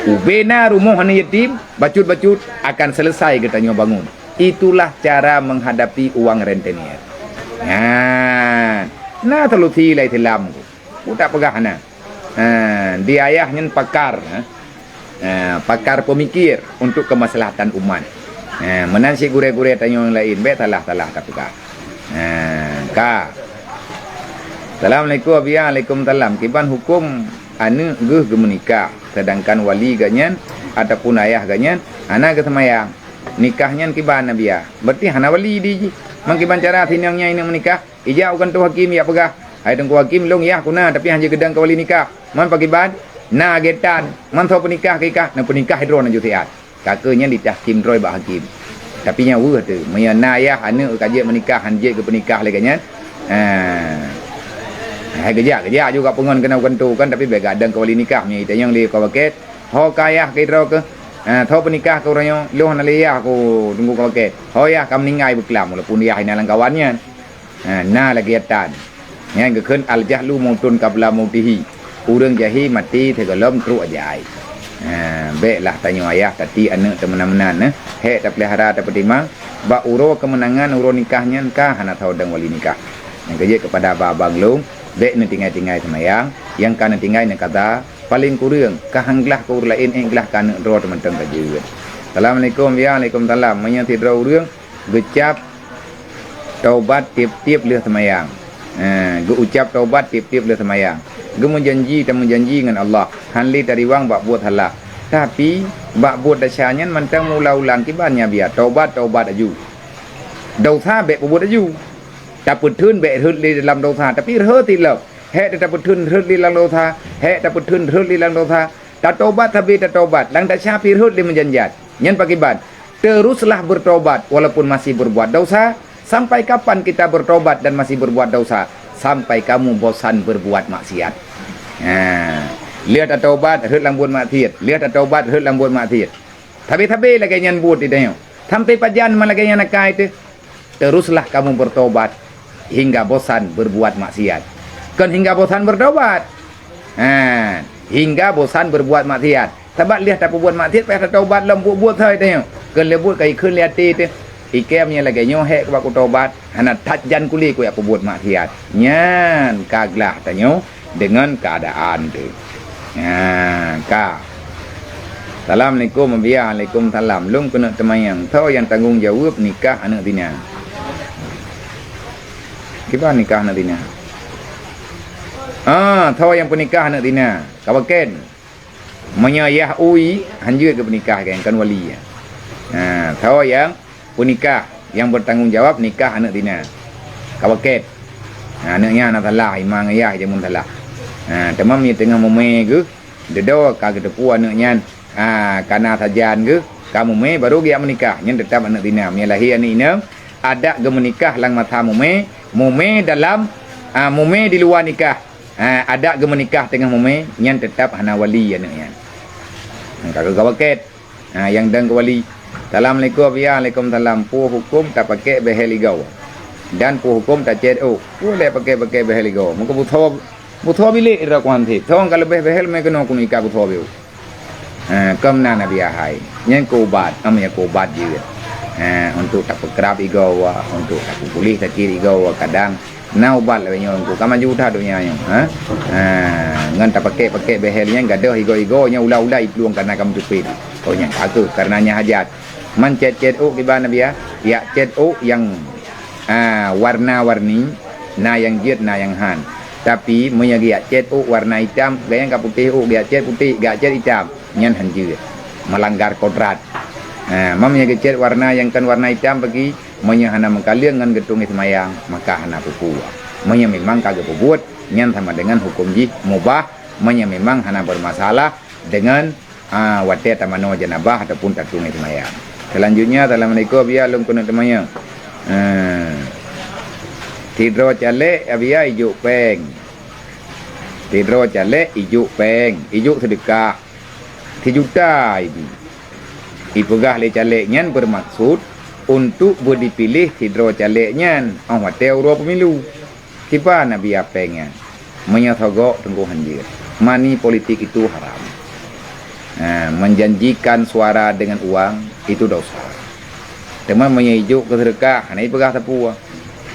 Ubena rumoh aneuk yatim, bacut-bacut akan selesai geutanyoe bangun. Itulah cara menghadapi uang rentenir. Nah, na solusi lé Islam ku. Ku tak peugah na. Ha, di ayah nyan pakar, ha. Ha, pakar pemikir untuk kemaslahatan umat. Ha, meunan cit gurée-gurée tanyoe nyang laén, bék salah-salah tapeugah. Ha, ka. Assalamualaikum, Abiya. Waalaikumsalam. Kiban huköm aneuk geuh geumeunikah, sedangkan wali geuh nyan ataupun ayah geuh nyan hana geuseumayang? nikah nyan kiban Nabiah. Berarti hana wali di jih. Man kiban cara sinong nyan inong meunikah, ijak u kantô hakém ijak peugah, "Hai Teungku Hakém, lôn yah ku na, tapi hana geudong keu wali nikah." Man pakiban, na geutan, man soe peunikah keu ikah, na peunikah droe na ju siat. Ka keuh nyan ditahkim droe bak hakém. Tapi nyan weueh teuh, meunyoe na yah aneuëk ka jeuet meunikah, han jeuet geupeunikah lé geuh nyan, ah, hai geujak, geujak juga peungon keunoe kantô kan, tapi bèk gadang keu wali nikah. Meunyoe itanyong lé ka wakét, "Ho ka yah keu droe keuh?" "Ah, soe peunikah keu uroe nyoe?" "Lôn hana lé yah," ku Teungku ka wakét. "Ho yah ka meuninggai beuklam, walaupun yah inan lam kawan nyan." Ha, na lagée tan. Nyan geukheun al-jahlu mautun qabla mautihi. Ureuëng jahé maté sigohlom trok ajai. Ha, béklah tanyoe ayah tati aneuëk teumeunan-meunan, eh. Hék tapeulihara tapeutimang, bak uroe keumeunangan uroe nikah nyan ka hana tho dong wali nikah. Nyang keujeuet keupada abang-abang lôn, bék neutinggai-tinggai seumayang, nyang ka neutinggai neukata, paleng kureueng ka han glah keu ureuëng laén, ék glah keu aneuëk droe teumantong ka jeuet. Assalamualaikum, ya, alaikumsalam. Meunyoe sidroe ureuëng geucap taubat tieb-tieb lheueh seumayang. Eh, geuucap taubat tieb-tieb lheueh seumayang. Geumeujanji, tameujanji ngon Allah, han lé tariwang bak buet salah. Tapi, bak buet desya nyan mantong meuulang-ulang kiban nyan biya, taubat, taubat aju. Desya bék peubuet aju. Tapeutheun bék rhot lé dalam desya, tapi rhot ilop. Hék tapeutheun rhot lé lam desya, hék tapeutheun rhot lé lam desya. Tatobat sabe tatobat, lam desya pih rhot lé meujan-jan. Nyan pakiban? Teruslah bertobat walaupun masih berbuat dosa. Sampai kapan kita bertobat dan masih berbuat dosa? Sampai kamu bosan berbuat maksiat. Ha. Lheueh tatobat, rhot lam buet maksiat. Lheueh tatobat, rhot lam buet maksiat. Sabe-sabe lagée nyan buet di tanyoe. Sampai pajan man lagée nyan akai teuh? Teruslah kamu bertobat hingga bosan berbuat maksiat. Kon hingga bosan bertobat. Ha, hingga bosan berbuat maksiat. Sabab lheueh tapeubuet maksiat payah tatobat lom buet-buet sabe tanyoe. Kon lé buet ka ikheun lé até teuh. Ikém nyang lagée nyoe hék bak kutobat, hana that jan kulé kuyak peubuet maksiat. Nyan ka glah tanyoe deungon keuadaan teuh. Nyan ka. Assalamualaikum, Abiya. Waalaikumsalam. Lôn keuneuk teumanyong, soe nyang tanggong jaweueb nikah aneuëk tina? Kiban nikah aneuëk tina? Ah, soe nyang peunikah aneuëk tina? Ka wakét. Meunyoe yah ui, han jeuet geupeunikah kan, kon wali. Ha, soe nyang peunikah, nyang bertanggung jawab nikah aneuëk tina. Ka wakét. Ha, aneuëk nyan na salah, ima ngon yah jameun salah. Ha, teuma meunyoe teungoh mumé geuh, dudoe ka geuteupeue aneuëk nyan. Ha, ka na sajan geuh, ka mumé, baru geujak meunikah. Nyan teutab aneuëk tina. Meunyoe lahé aneuëk inong, adak geumeunikah lam masa mumé, mumé dalam, ha, mumé di luwa nikah. Ha, adak geumeunikah teungoh mumé, nyan teutab hana wali aneuëk nyan. Ka geukawakét. Ha, nyang dong keu wali. Assalamualaikum, Abiya. Waalaikumsalam. Peue huköm tapakék behel igoe? Dan peue huköm tacét ôk? Peue lé pakék-pakék behel igoe? Meukeubeusoe, beusoe bilék ira kuhan sép. Soe ka leubeh behel mé keunoe keuneuk ikat beusoe bilék. Ha, kon na Nabi ahai. Nyan keu ubat, am nyan keu ubat jeuet. Ha, untuk tapeukrab igoe, untuk tapeupuléh sakét igoe, kadang na ubat lagée nyoe, Teungku, ka maju that donya nyoe, ha? Ha, ngon tapakék-pakék behel nyan gadôh igoe-igoe nyan ula-ula iplueng kana ka meucupet. Oh, nyan ka kheueh, kareuna nyan hajat. Man cét-cét ôk kiban Nabi, ya? Yak cét ôk nyang, ha, warna-warni, na nyang jeuet, na nyang han. Tapi, meunyoe geujak cét ôk warna itam, gobnyan ka putéh ôk, geujak cét putéh, geujak cét itam, nyan han jeuet. Meulanggar kodrat. Ha, meunyoe geucét warna nyang kon warna itam bagi, meunyoe hana meukaleueng ngon geutueng seumayang, maka hana peue-peue. Meunyoe memang ka geupeubuet, nyan sama deungon huköm jih mubah, meunyoe memang hana beureumasalah deungon, a, watée tamanoe jeunabah ataupun tatueng seumayang. Seulanjutnya, assalamualaikum, Abiya, lôn keuneuk teumanyong. Eeh. Sidroe calék, Abiya, ijok péng. Sidroe calék, ijok péng, ijok seudeukah. Sijuta ibi. Ipeugah lé calék nyan beureumaksud untuk beudipiléh sidroe calék nyan 'oh watée uroe peumilu. Kiban Nabi péng nyan? Meunyoe sogok teungku han jeuet. Money politik itu haram. Ha, menjanjikan suara dengan uang itu dosa. Teuma meunyoe ijok keu seudeukah, hana ipeugah sapeue.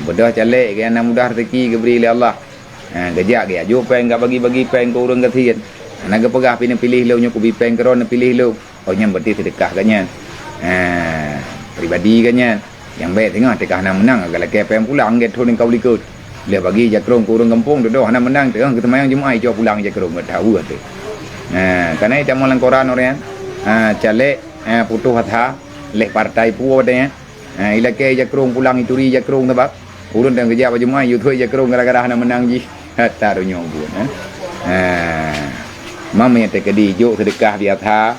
Beudôh calék geuh na mudah rezeki geubri lé Allah. Ha, geujak geujok péng, ka bagi-bagi péng keu ureuëng gasien. Hana geupeugah pih neupiléh lôn nyoe kubi péng keudroe neupiléh lôn. Oh, nyan berarti seudeukah geuh nyan. Ha, pribadi geuh nyan. Nyang bék teungoh teuka hana meunang, ka lakée péng pulang gét thon ka u likot. Lheueh bagi jakrong keu ureuëng gampông, dudoe hana meunang teungoh geuseumayang Jumat icok pulang jakrong gét tahu tu. Ha, kana itamong lam koran orang. Ha, calék, ha, putoh asa. leh partai puwoe deh. Ha, ilakée jakrong pulang ituri jakrong sabab ureuëng dan keujak bak Jumaat yue turi jakrong gara-gara hana meunang jih. Hata donya buet, ha. Ha. Mam nyang teukeudi jok seudeukah biasa.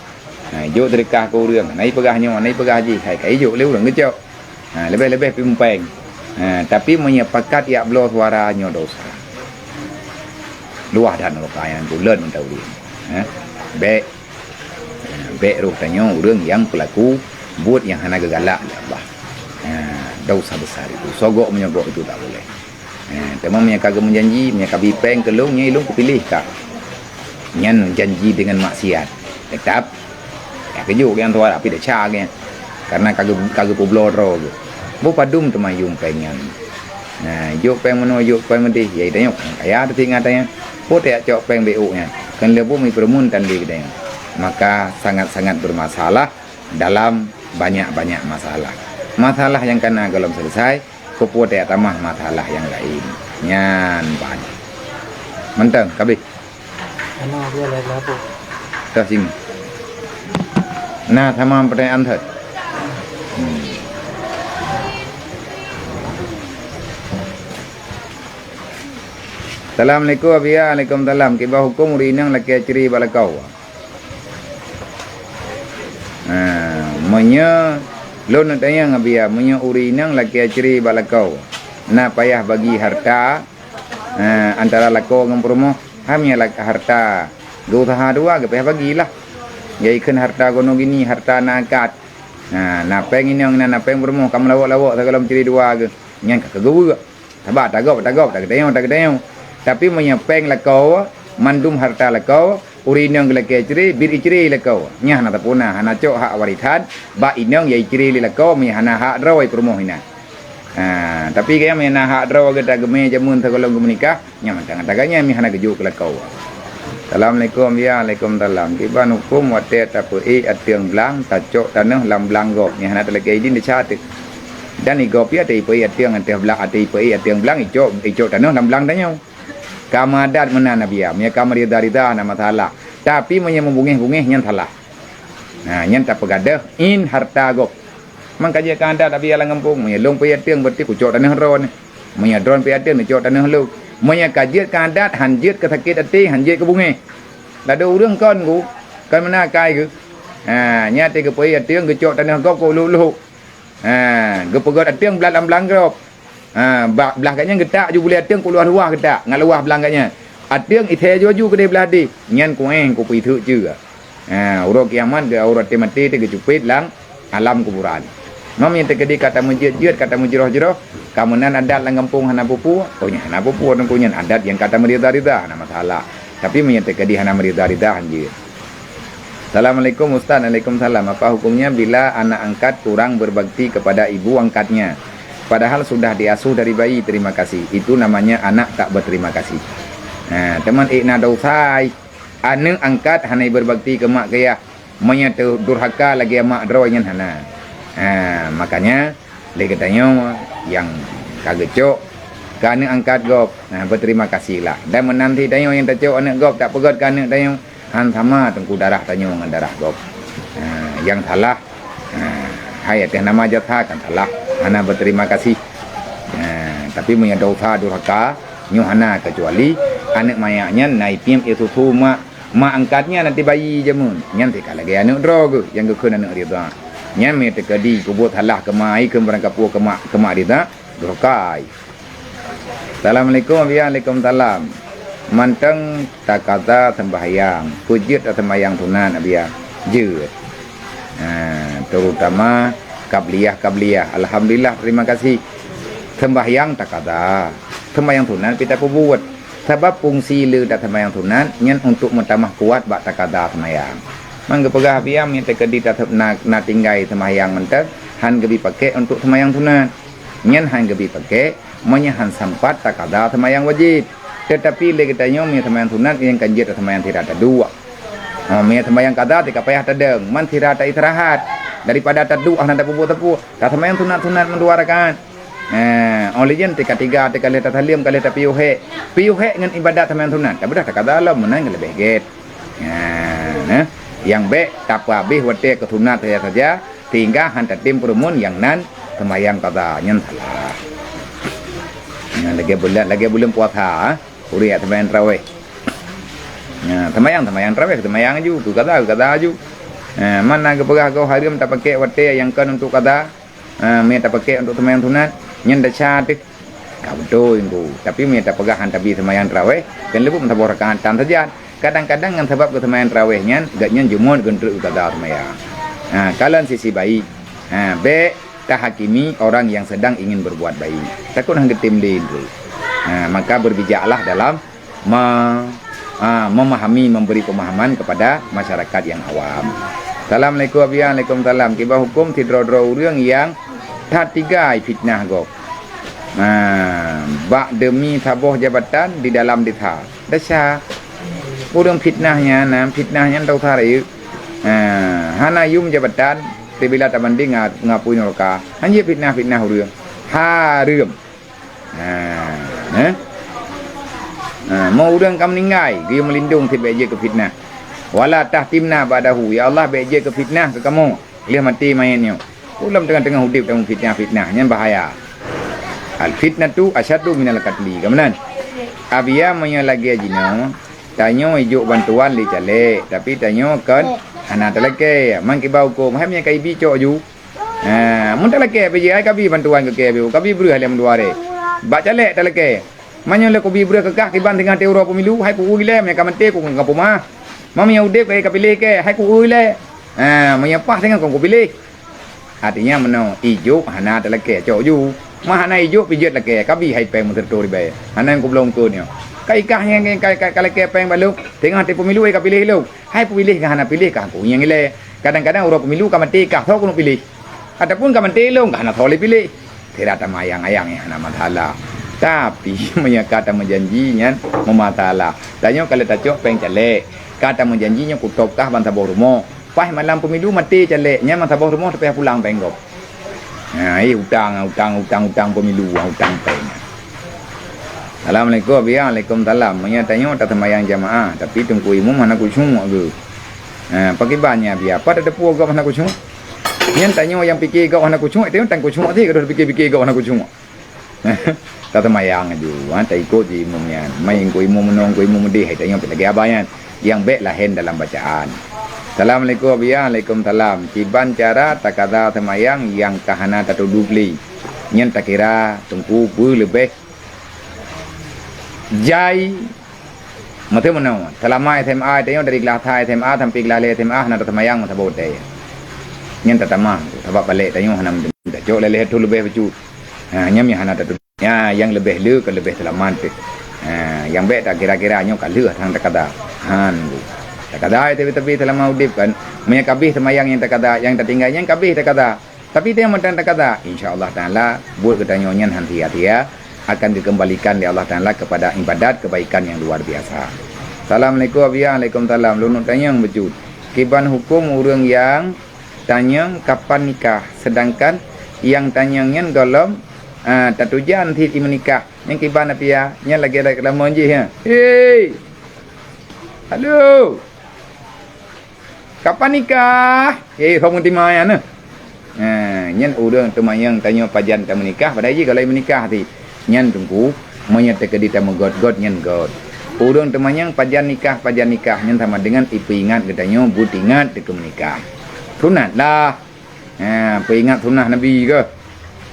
Ha, jok seudeukah keu ureuëng. Nai peugah nyoe, nai peugah jih. Hai kai jok lé ureuëng geucok. Ha, leubeh-leubeh pimpeng. Ha, tapi meunyoe pakat yak bloe suara nyoe dosa. Luwah dan rukah nyang buleuen mantong ureuëng. Ha, bek. Ha, bek roh tanyoe ureuëng nyang peulaku buet nyang hana geugalak lé Allah. Ha, dosa besar itu. Sogok meunyoe gok itu tak boleh. Ha, teuma meunyoe ka geumeujanji, meunyoe ka bipeng keu lôn, nyoe lôn kupiléh ka. Nyan janji dengan maksiat. Tetap, ya keujok nyang tuan, tapi desya geuh. Karena ka geu-, ka geupubloe droe geuh. Boh padum teuma yum peng nyan. Nah, jok peng meunoe, jok peng meudeh, ya tanyoe kaya teutinggai tanyoe. Boh tajak cok peng B U nyan. Kan leubu mi peureumeun tandi geutanyoe. Maka sangat-sangat bermasalah dalam banyak-banyak masalah. Masalah nyang kana gohlom selesai, keupeue tajak tamah masalah nyang laén. Nyan ban. Mantong, kabeh. Sama dia lain apa? Dah sini. Nah, sama pertanyaan thot. Hmm. Assalamualaikum, Abiya. Waalaikumsalam. Kiban huköm ureuëng inong lakée cre bak lakoe? Ha, meunyoe lôn neutanyong, Abiya, meunyoe ureuëng inong lakée cre bak lakoe, na payah bagi harta, ha, antara lakoe ngon peurumoh? Ham nyang lak-, harta geuuseuha dua geuh payah bagilah. Jai kheun harta gono gini, harta na angkat. Ha, na peng inong, na, na peng peurumoh, ka meulawok-lawok sigohlom cre dua geuh. Nyan ka keu geuweuek. Sabab tagop, tagop, tageutanyong, tageutanyong. Tapi meunyoe peng lakoe, mandum harta lakoe, ureuëng inong geulakée cre, biet icre lakoe. Nyan hana tapuna, hana cok hak warisan bak inong nyang icre lé lakoe, meunyoe hana hak droe peurumoh inan. Ha, tapi gaya meunyoe na hak droe geuh tageumé jameun sigohlom geumeunikah, nyan mantong ata ganya meuhana geujok keu lakoe. Assalamualaikum, ya, waalaikumsalam. Kiban huköm watée tapeuék ateueng blang, tacok tanoh lam blang gob, nyang hana talakée idin desya teuk. Dan i gob pih ateueh ipeuék ateueng ateueh blang, ateueh ipeuék ateueng blang, icok, icok tanoh lam blang tanyoe. Ka meuadat meunan, Abiya, meunyoe ka meurida-rida hana masalah. Tapi meunyoe meubungéh-bungéh nyan salah. Nah, nyan tapeugadôh in harta gob. Mangka jeuet keu adat, Abiya, lam gampông, meunyoe lôn peuék ateueng, berarti kucok tanoh droeneuh. Meunyoe droeneuh peuék ateueng, neucok tanoh lôn. Meunyoe ka jeuet keu adat, han jeuet keu sakét até, han jeuet keu bungéh. Ladôm ureuëng kon ku, kon meunan akai geuh. Ha, nyan watée geupeuék ateueng, geucok tanoh gob keu ulok-ulok. Ha, geupeugét ateueng blah lam blang gob. Ha, ba-, blah gobnyan geutak ju bulée ateueng keu luwah-luwah geutak, ngat luwah blang gobnyan. Ateueng ithée aju-aju keudeh blah deh, nyan kuéh kupeuitheuk ceue. Ha, uroe kiamat geu-, uroe maté-maté teuh geucupet lam alam kuburan. Meunyoe teukeudi ka tameujeuet-jeuet, ka tameujroh-jroh, ka meunan adat lam gampông hana peue-peue, oh nyan hana peue-peue, teungku nyan adat nyang ka tameurida-rida, hana masalah. Tapi meunyoe teukeudi hana meurida-rida, han jeuet. Assalamualaikum Ustaz. Waalaikumsalam. Apa hukumnya bila anak angkat kurang berbakti kepada ibu angkatnya? Padahal sudah diasuh dari bayi. Terima kasih. Itu namanya anak tak berterima kasih. Ha, teuma ék na dosa, aneuëk angkat hana berbakti keu mak keu yah. Meunyoe teu durhaka lagée mak droe nyan hana. Ha, makanya lé geutanyoe nyang ka geucok keu aneuëk angkat gob, ha, berterima kasihlah. Dan meunan cit tanyoe nyang tacok aneuëk gob, tapeugét keu aneuëk tanyoe, han sama teungku darah tanyoe ngon darah gob. Ha, nyang salah, ha, hai ateueh nama jasa kan salah, hana berterima kasih. Ha, tapi meunyoe dosa durhaka, nyoe hana, kecuali aneuëk manyak nyan na ipiep ie susu mak, mak angkat nyan ateueh bayi jameun. Nyan teuka lagée aneuëk droe geuh nyang geukheun aneuëk rida. Nyan meunyoe teukeudi peubuet salah keu mak, ai kheun barangkapeue keu mak, keu mak rida, durhaka. Assalamualaikum, waalaikumsalam. Mantong takaza sembahyang, peue jeuet tasembahyang sunat, Abiya? Jeuet. Ha, terutama qabliyah-qabliyah. Alhamdulillah, terima kasih. Sembahyang takaza. Sembahyang sunat pih tapeubuet. Sabab fungsi le tasembahyang sunat nyan untuk meutamah kuat bak takaza sembahyang. Man geupeugah Abiya, meunyoe teukeudi ta-, na, na tinggai sembahyang mantong, han geubi pakék untuk sembahyang sunat. Nyan han geubi pakék, meunyoe han sampat takaza seumayang wajéb. Teutapi lé geutanyoe meunyoe seumayang sunat nyang kan jeuet seumayang sira taduek. Ha, meunyoe seumayang kaza teuka payah tadong, man sira taistirahat. Daripada taduek hana tapeubuet sapeue, taseumayang sunat-sunat mandua rakaat. Ha, óh lheueh nyan teuka tiga, teuka lheueh tasaleuem, ka lheueh tapiôh hék. Piôh hék ngon ibadat seumayang sunat, tabeudah takaza lom, meunan leubeh gét. Ha, nah, nyang bék tapeuhabéh watée keu sunat saja-saja, sehingga han tatem peurumoh nyang nan seumayang qadha, nyan salah. Nyan lagèe buleuen, lagèe buleuen puasa, ureueng nyang seumayang taraweh. Nyan, seumayang, seumayang taraweh, seumayang aju, keu qadha, keu qadha aju. Ha, mana geupeugah goh hareuem tapakèk watèe nyang kon untuk qadha, ha, mé tapakèk untuk seumayang sunat, nyan desya teuh. Ka beutôi Teungku, tapi meunyoe tapeugah han tabi seumayang taraweh, kan leubeh meusaboh rakaat tan sajan. Kadang-kadang ngon sabab geuseumayang taraweh nyan, gobnyan jumôt geunteuk geugaga seumayang. Ha, kalon sisi baik. Ha, bèk tahakimi orang yang sedang ingin berbuat baik. Takot han geutem lé Teungku. Ha, maka berbijaklah dalam me-, ha, memahami, memberi pemahaman kepada masyarakat yang awam. Assalamualaikum, Abiya. Waalaikumsalam. Kiban huköm sidroe-droe ureueng nyang that tigai fitnah gob. Ha, bak demi saboh jabatan di dalam desa. Desya. Ureueng fitnah nyan, na fitnah nyan tau sa rayeuk. Ha, hana yum jabatan, teubila tabandeng nga-, ngon apui neuraka. Hanjeuet fitnah-fitnah ureueng. Hareuem. Ha, eh? Ha, meu ureueng ka meuninggai, geuyue meulindong sit bèk jeuet keu fitnah. Wala tahtimna ba'dahu, ya Allah, bèk jeuet keu fitnah keu kamoe. Lheueh maté manyét nyoe. Ulôn teungoh-teungoh udeb tameu fitnah-fitnah, nyan bahaya. Al fitnatu asyaddu minal qatli. Ka meunan. Abiya meunyoe lagèe jinoe, tanyoe ijok bantuan lé caleg, tapi tanyoe kon hana talakèe. Man kiban huköm, hai meunyoe ka ibi cok ju. Ha, mun talakèe pih jih, hai kabi bantuan keu kèe, kabi breueh lé mandua ré. Bak caleg talakèe. Meunyoe lé kubi breueh keu kah, kiban teungoh teuh uroe pemilu, hai ku ui lé, meunyoe ka maté ku ngon puma. Meunyoe udeb ka piléh kèe, hai ku ui lé. Ha, meunyoe paih teungoh kon kupiléh. Artinya meunoe, ijok hana talakèe cok ju. Ma hana ijok pih jeuet lakèe, kabi hai pèng meuseureutoh ribèe. Hana nyang kubloe eungkôt nyoe. Ka ikah nyang ka, ka, ka lakèe pèng bak lôn, teungoh teuh pemilu hai ka piléh lôn. Hai piléh ka hana piléh kah ku nyang ilèe. Kadang-kadang uroe pemilu ka maté kah, soe keuneuk piléh. Ataupun ka maté lôn ka hana soe lé piléh. Sira tamayang-ayang nyan hana masalah. Tapi meunyoe ka tameujanji nyan meumasalah. Tanyoe ka lheueh tacok pèng caleg, ka tameujanji nyoe kutôb kah ban saboh rumoh. Paih malam pemilu maté caleg, nyan ban saboh rumoh tapayah pulang pèng gob. Ha, eh, utang, utang, utang, utang pemilu, utang pèng. Assalamualaikum, Abiya. Waalaikumsalam. Meunyoe tanyoe taseumayang jamaah, tapi teungku imum hana khusyuk geuh. Ha, pakriban nyan, Abiya? Pat tateupeue gob hana khusyuk? Nyan tanyoe nyang pike gob hana khusyuk, tanyoe tan khusyuk sit, ka deuh pike-pike gob hana khusyuk. Taseumayang aju, ha, taikot jih imum nyan. Mai teungku imum meunoe, teungku imum meudeh, hai tanyoe pih lagèe abah nyan. Nyang bèk lahen dalam bacaan. Assalamualaikum, Abiya. Waalaikumsalam. Kiban cara takaza seumayang nyang ka hana tatudub lé. Nyan takira teungku beuleubeh jai. Meuteumeunoe, seulama S M A tanyoe dari kelas sa S M A sampai kelas lhèe S M A hana taseumayang meusaboh watèe. Nyan tatamah, sabab balek tanyoe hana meuteumé. Tacok lhèe-lhèe thôn leubeh bacut. Ha, nyan meuhana tateubiet. Nya, nyang leubeh le ka leubeh seulamat teuh. Ha, nyang bèk takira-kira nyoe ka lheueh sang takaza. Han bu. Takaza teubi-teubi seulama udeb kan. Meunyoe ka abéh seumayang nyang takaza, nyang tatinggai nyan ka abéh takaza. Tapi tanyoe mantong takaza, insya Allah Taala, buet geutanyoe nyan han sia-sia, akan geukeumbalikan lé Allah Taala keupada ibadat keubaikan nyang luar biasa. Assalamualaikum, Abiya. Waalaikumsalam. Lôn neuk tanyong bacut. Kiban huköm ureueng nyang tanyong kapan nikah, seudangkan nyang tanyong nyan gohlom, ah, tatujan sit jimeunikah. Nyan kiban, Abiya, nyan lagèe-lagèe lamon jih, ha. Hei! Halo! Kapan nikah? Eh, ho meutima nyan, eh. Ha, nyan ureueng teumanyong tanyoe pajan tameunikah, padahai jih gohlom meunikah sit. Nyan teungku, meunyoe teukeudi tameugöt-göt nyan göt. Ureueng teumanyong pajan nikah, pajan nikah, nyan sama deungon ipeuingat geutanyoe buet ingat teuh keu meunikah. Sunat lah. Ha, peuingat sunnah Nabi keuh.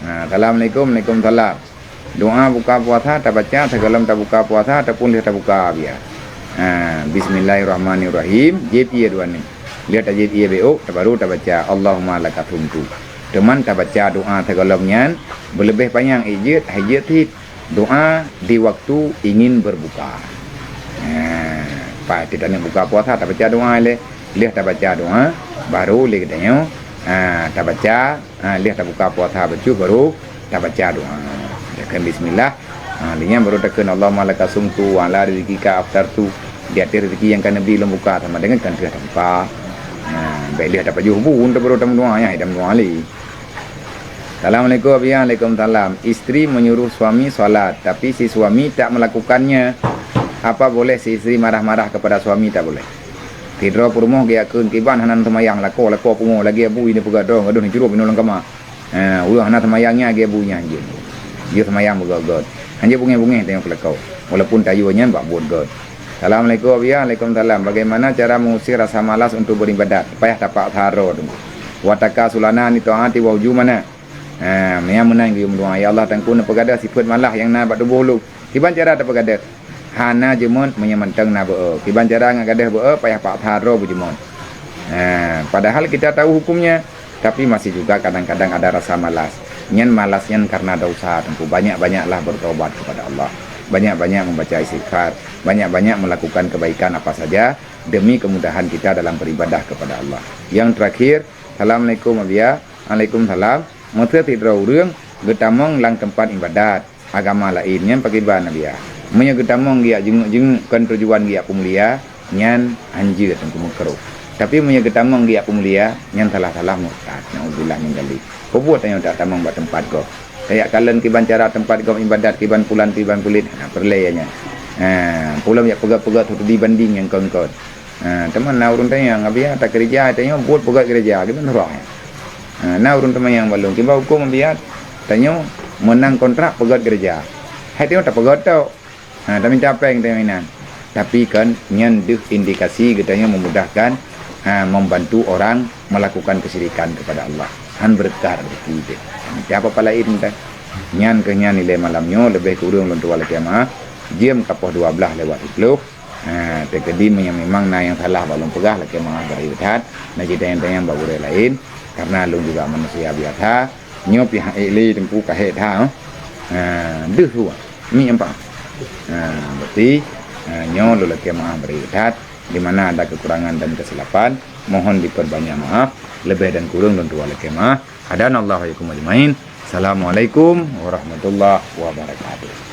Ha, assalamualaikum, waalaikumsalam. Doa buka puasa tabaca sigohlom tabuka puasa ataupun lheueh tabuka, Abiya. Ha, bismillahirrahmanirrahim. Jieb ie dua nyoe. Lheueh tajieb ie beuôk, baru tabaca Allahumma laka sumtu. Teuma tabaca doa sigohlom nyan beuleubeh panyang, eh, jeuet, hai jeuet sit. Doa di waktu ingin berbuka. Ha, paih teuh taneuk buka puasa, tabaca doa ilèe. Lheueh tabaca doa, baru lé geutanyoe, ha, tabaca, ha, lheueh tabuka puasa bacut, baru tabaca doa. Takheun bismillah. Ha, lheueh nyan baru takheun, "Allahumma laka sumtu wa ala rizqika aftartu." Di ateueh rezeki nyang ka neubi lôn buka, sama deungon ka lheueh tabuka. Ha, bèk lheueh tapajoh bu, baru tameudoa, nyan hai tameudoa lé. Assalamualaikum, Abiya. Waalaikumsalam. Istri menyuruh suami salat, tapi si suami tak melakukannya. Apa boleh si istri marah-marah kepada suami? Tak boleh. Sidroe peurumoh geujak kheun kiban hana seumayang, lakoe-lakoe pungo lagèe bui neupeugah droe gadôh neucurôb inoe lam kama. Ha, ureueng hana seumayang nyan lagèe bui nyan jeuet. Jeuet seumayang beugöt-göt. Hanjeuet bungéh-bungéh tanyoe keu lakoe. Walaupun tayue nyan bak buet göt. Assalamualaikum, Abiya. Waalaikumsalam. Bagaimana cara mengusir rasa malas untuk beribadat? Payah tapaksa droe teungku. Wa takasulana ni taati wa hujumana. Ha, meunyan meunan geuyue meudoa, "Ya Allah, Teungku, neupeugadôh sifeuet malah nyang na bak tuboh lôn." Kiban cara tapeugadôh? Hana jeuet meunyoe mantong na beu-e. Kiban cara ngat gadôh beu-e, payah paksa droe beujeuet. Ha, padahal kita tahu hukumnya, tapi masih juga kadang-kadang ada rasa malas. Nyan malas nyan karena dosa, Teungku. Banyak-banyaklah bertobat kepada Allah. Banyak-banyak membaca istighfar. Banyak-banyak melakukan kebaikan apa saja demi kemudahan kita dalam beribadah kepada Allah. Yang terakhir, Assalamualaikum, Abiya. Waalaikumsalam. Meusé sidroe ureueng geutamong lam teumpat iébadat agama laén, nyan pakriban, Abiya? Meunyoe geutamong geujak jeunguk-jeunguk kon tujuan geujak peumulia, nyan hanjeuet, Teungku, meukruh. Tapi meunyoe geutamong geujak peumulia, nyan salah-salah murtad. Naudzubillah min dzalik. Peubuet tanyoe tatamong bak teumpat gob. Tajak kalon kiban cara teumpat gob iébadat, kiban pulan, kiban pulet, ha, peureulèe nyan. Ha, peulom jak peugöt-peugöt, dibanding nyang kon-kon. Ha, teuma na ureueng teuma nyang, Abiya, takeureuja tanyoe buet peugöt keureuja, kiban roh. Ha, na ureueng teuma nyang bak lôn, kiban huköm, Abiya, tanyoe meunang kontrak peugöt keureuja. Hai tanyoe tapeugöt tok. Ha, taminta péng tanyoe inan. Tapi kan nyan deuh indikasi geutanyoe memudahkan, ha, membantu orang melakukan kesyirikan kepada Allah. Han berkah rezeki deh. Siapa palain entah. Nyan keuh nyan ilèe malam nyoe, leubeh kureueng lôn tuan lakèe maaf. Jeuem ka poh dua blaih lewat siplôh. Ha, teukeudi meunyoe memang na nyang salah bak lôn peugah, lakèe maaf beurayeuk that. Na jitanyong-tanyong bak gurèe laén, karena lôn juga manusia biasa. Nyoe pihak ék lé Teungku ka hék that, eh. Ha, deuh tu. Mi empat. Ha, berarti, ha, nyoe lôn lakèe maaf beurayeuk that. Di mana ada kekurangan dan kesilapan, mohon diperbanyak maaf. Leubeh dan kureueng lôn tuan lakèe maaf. Hadanallahu wa iyyakum ajmain. Assalamualaikum warahmatullahi wabarakatuh.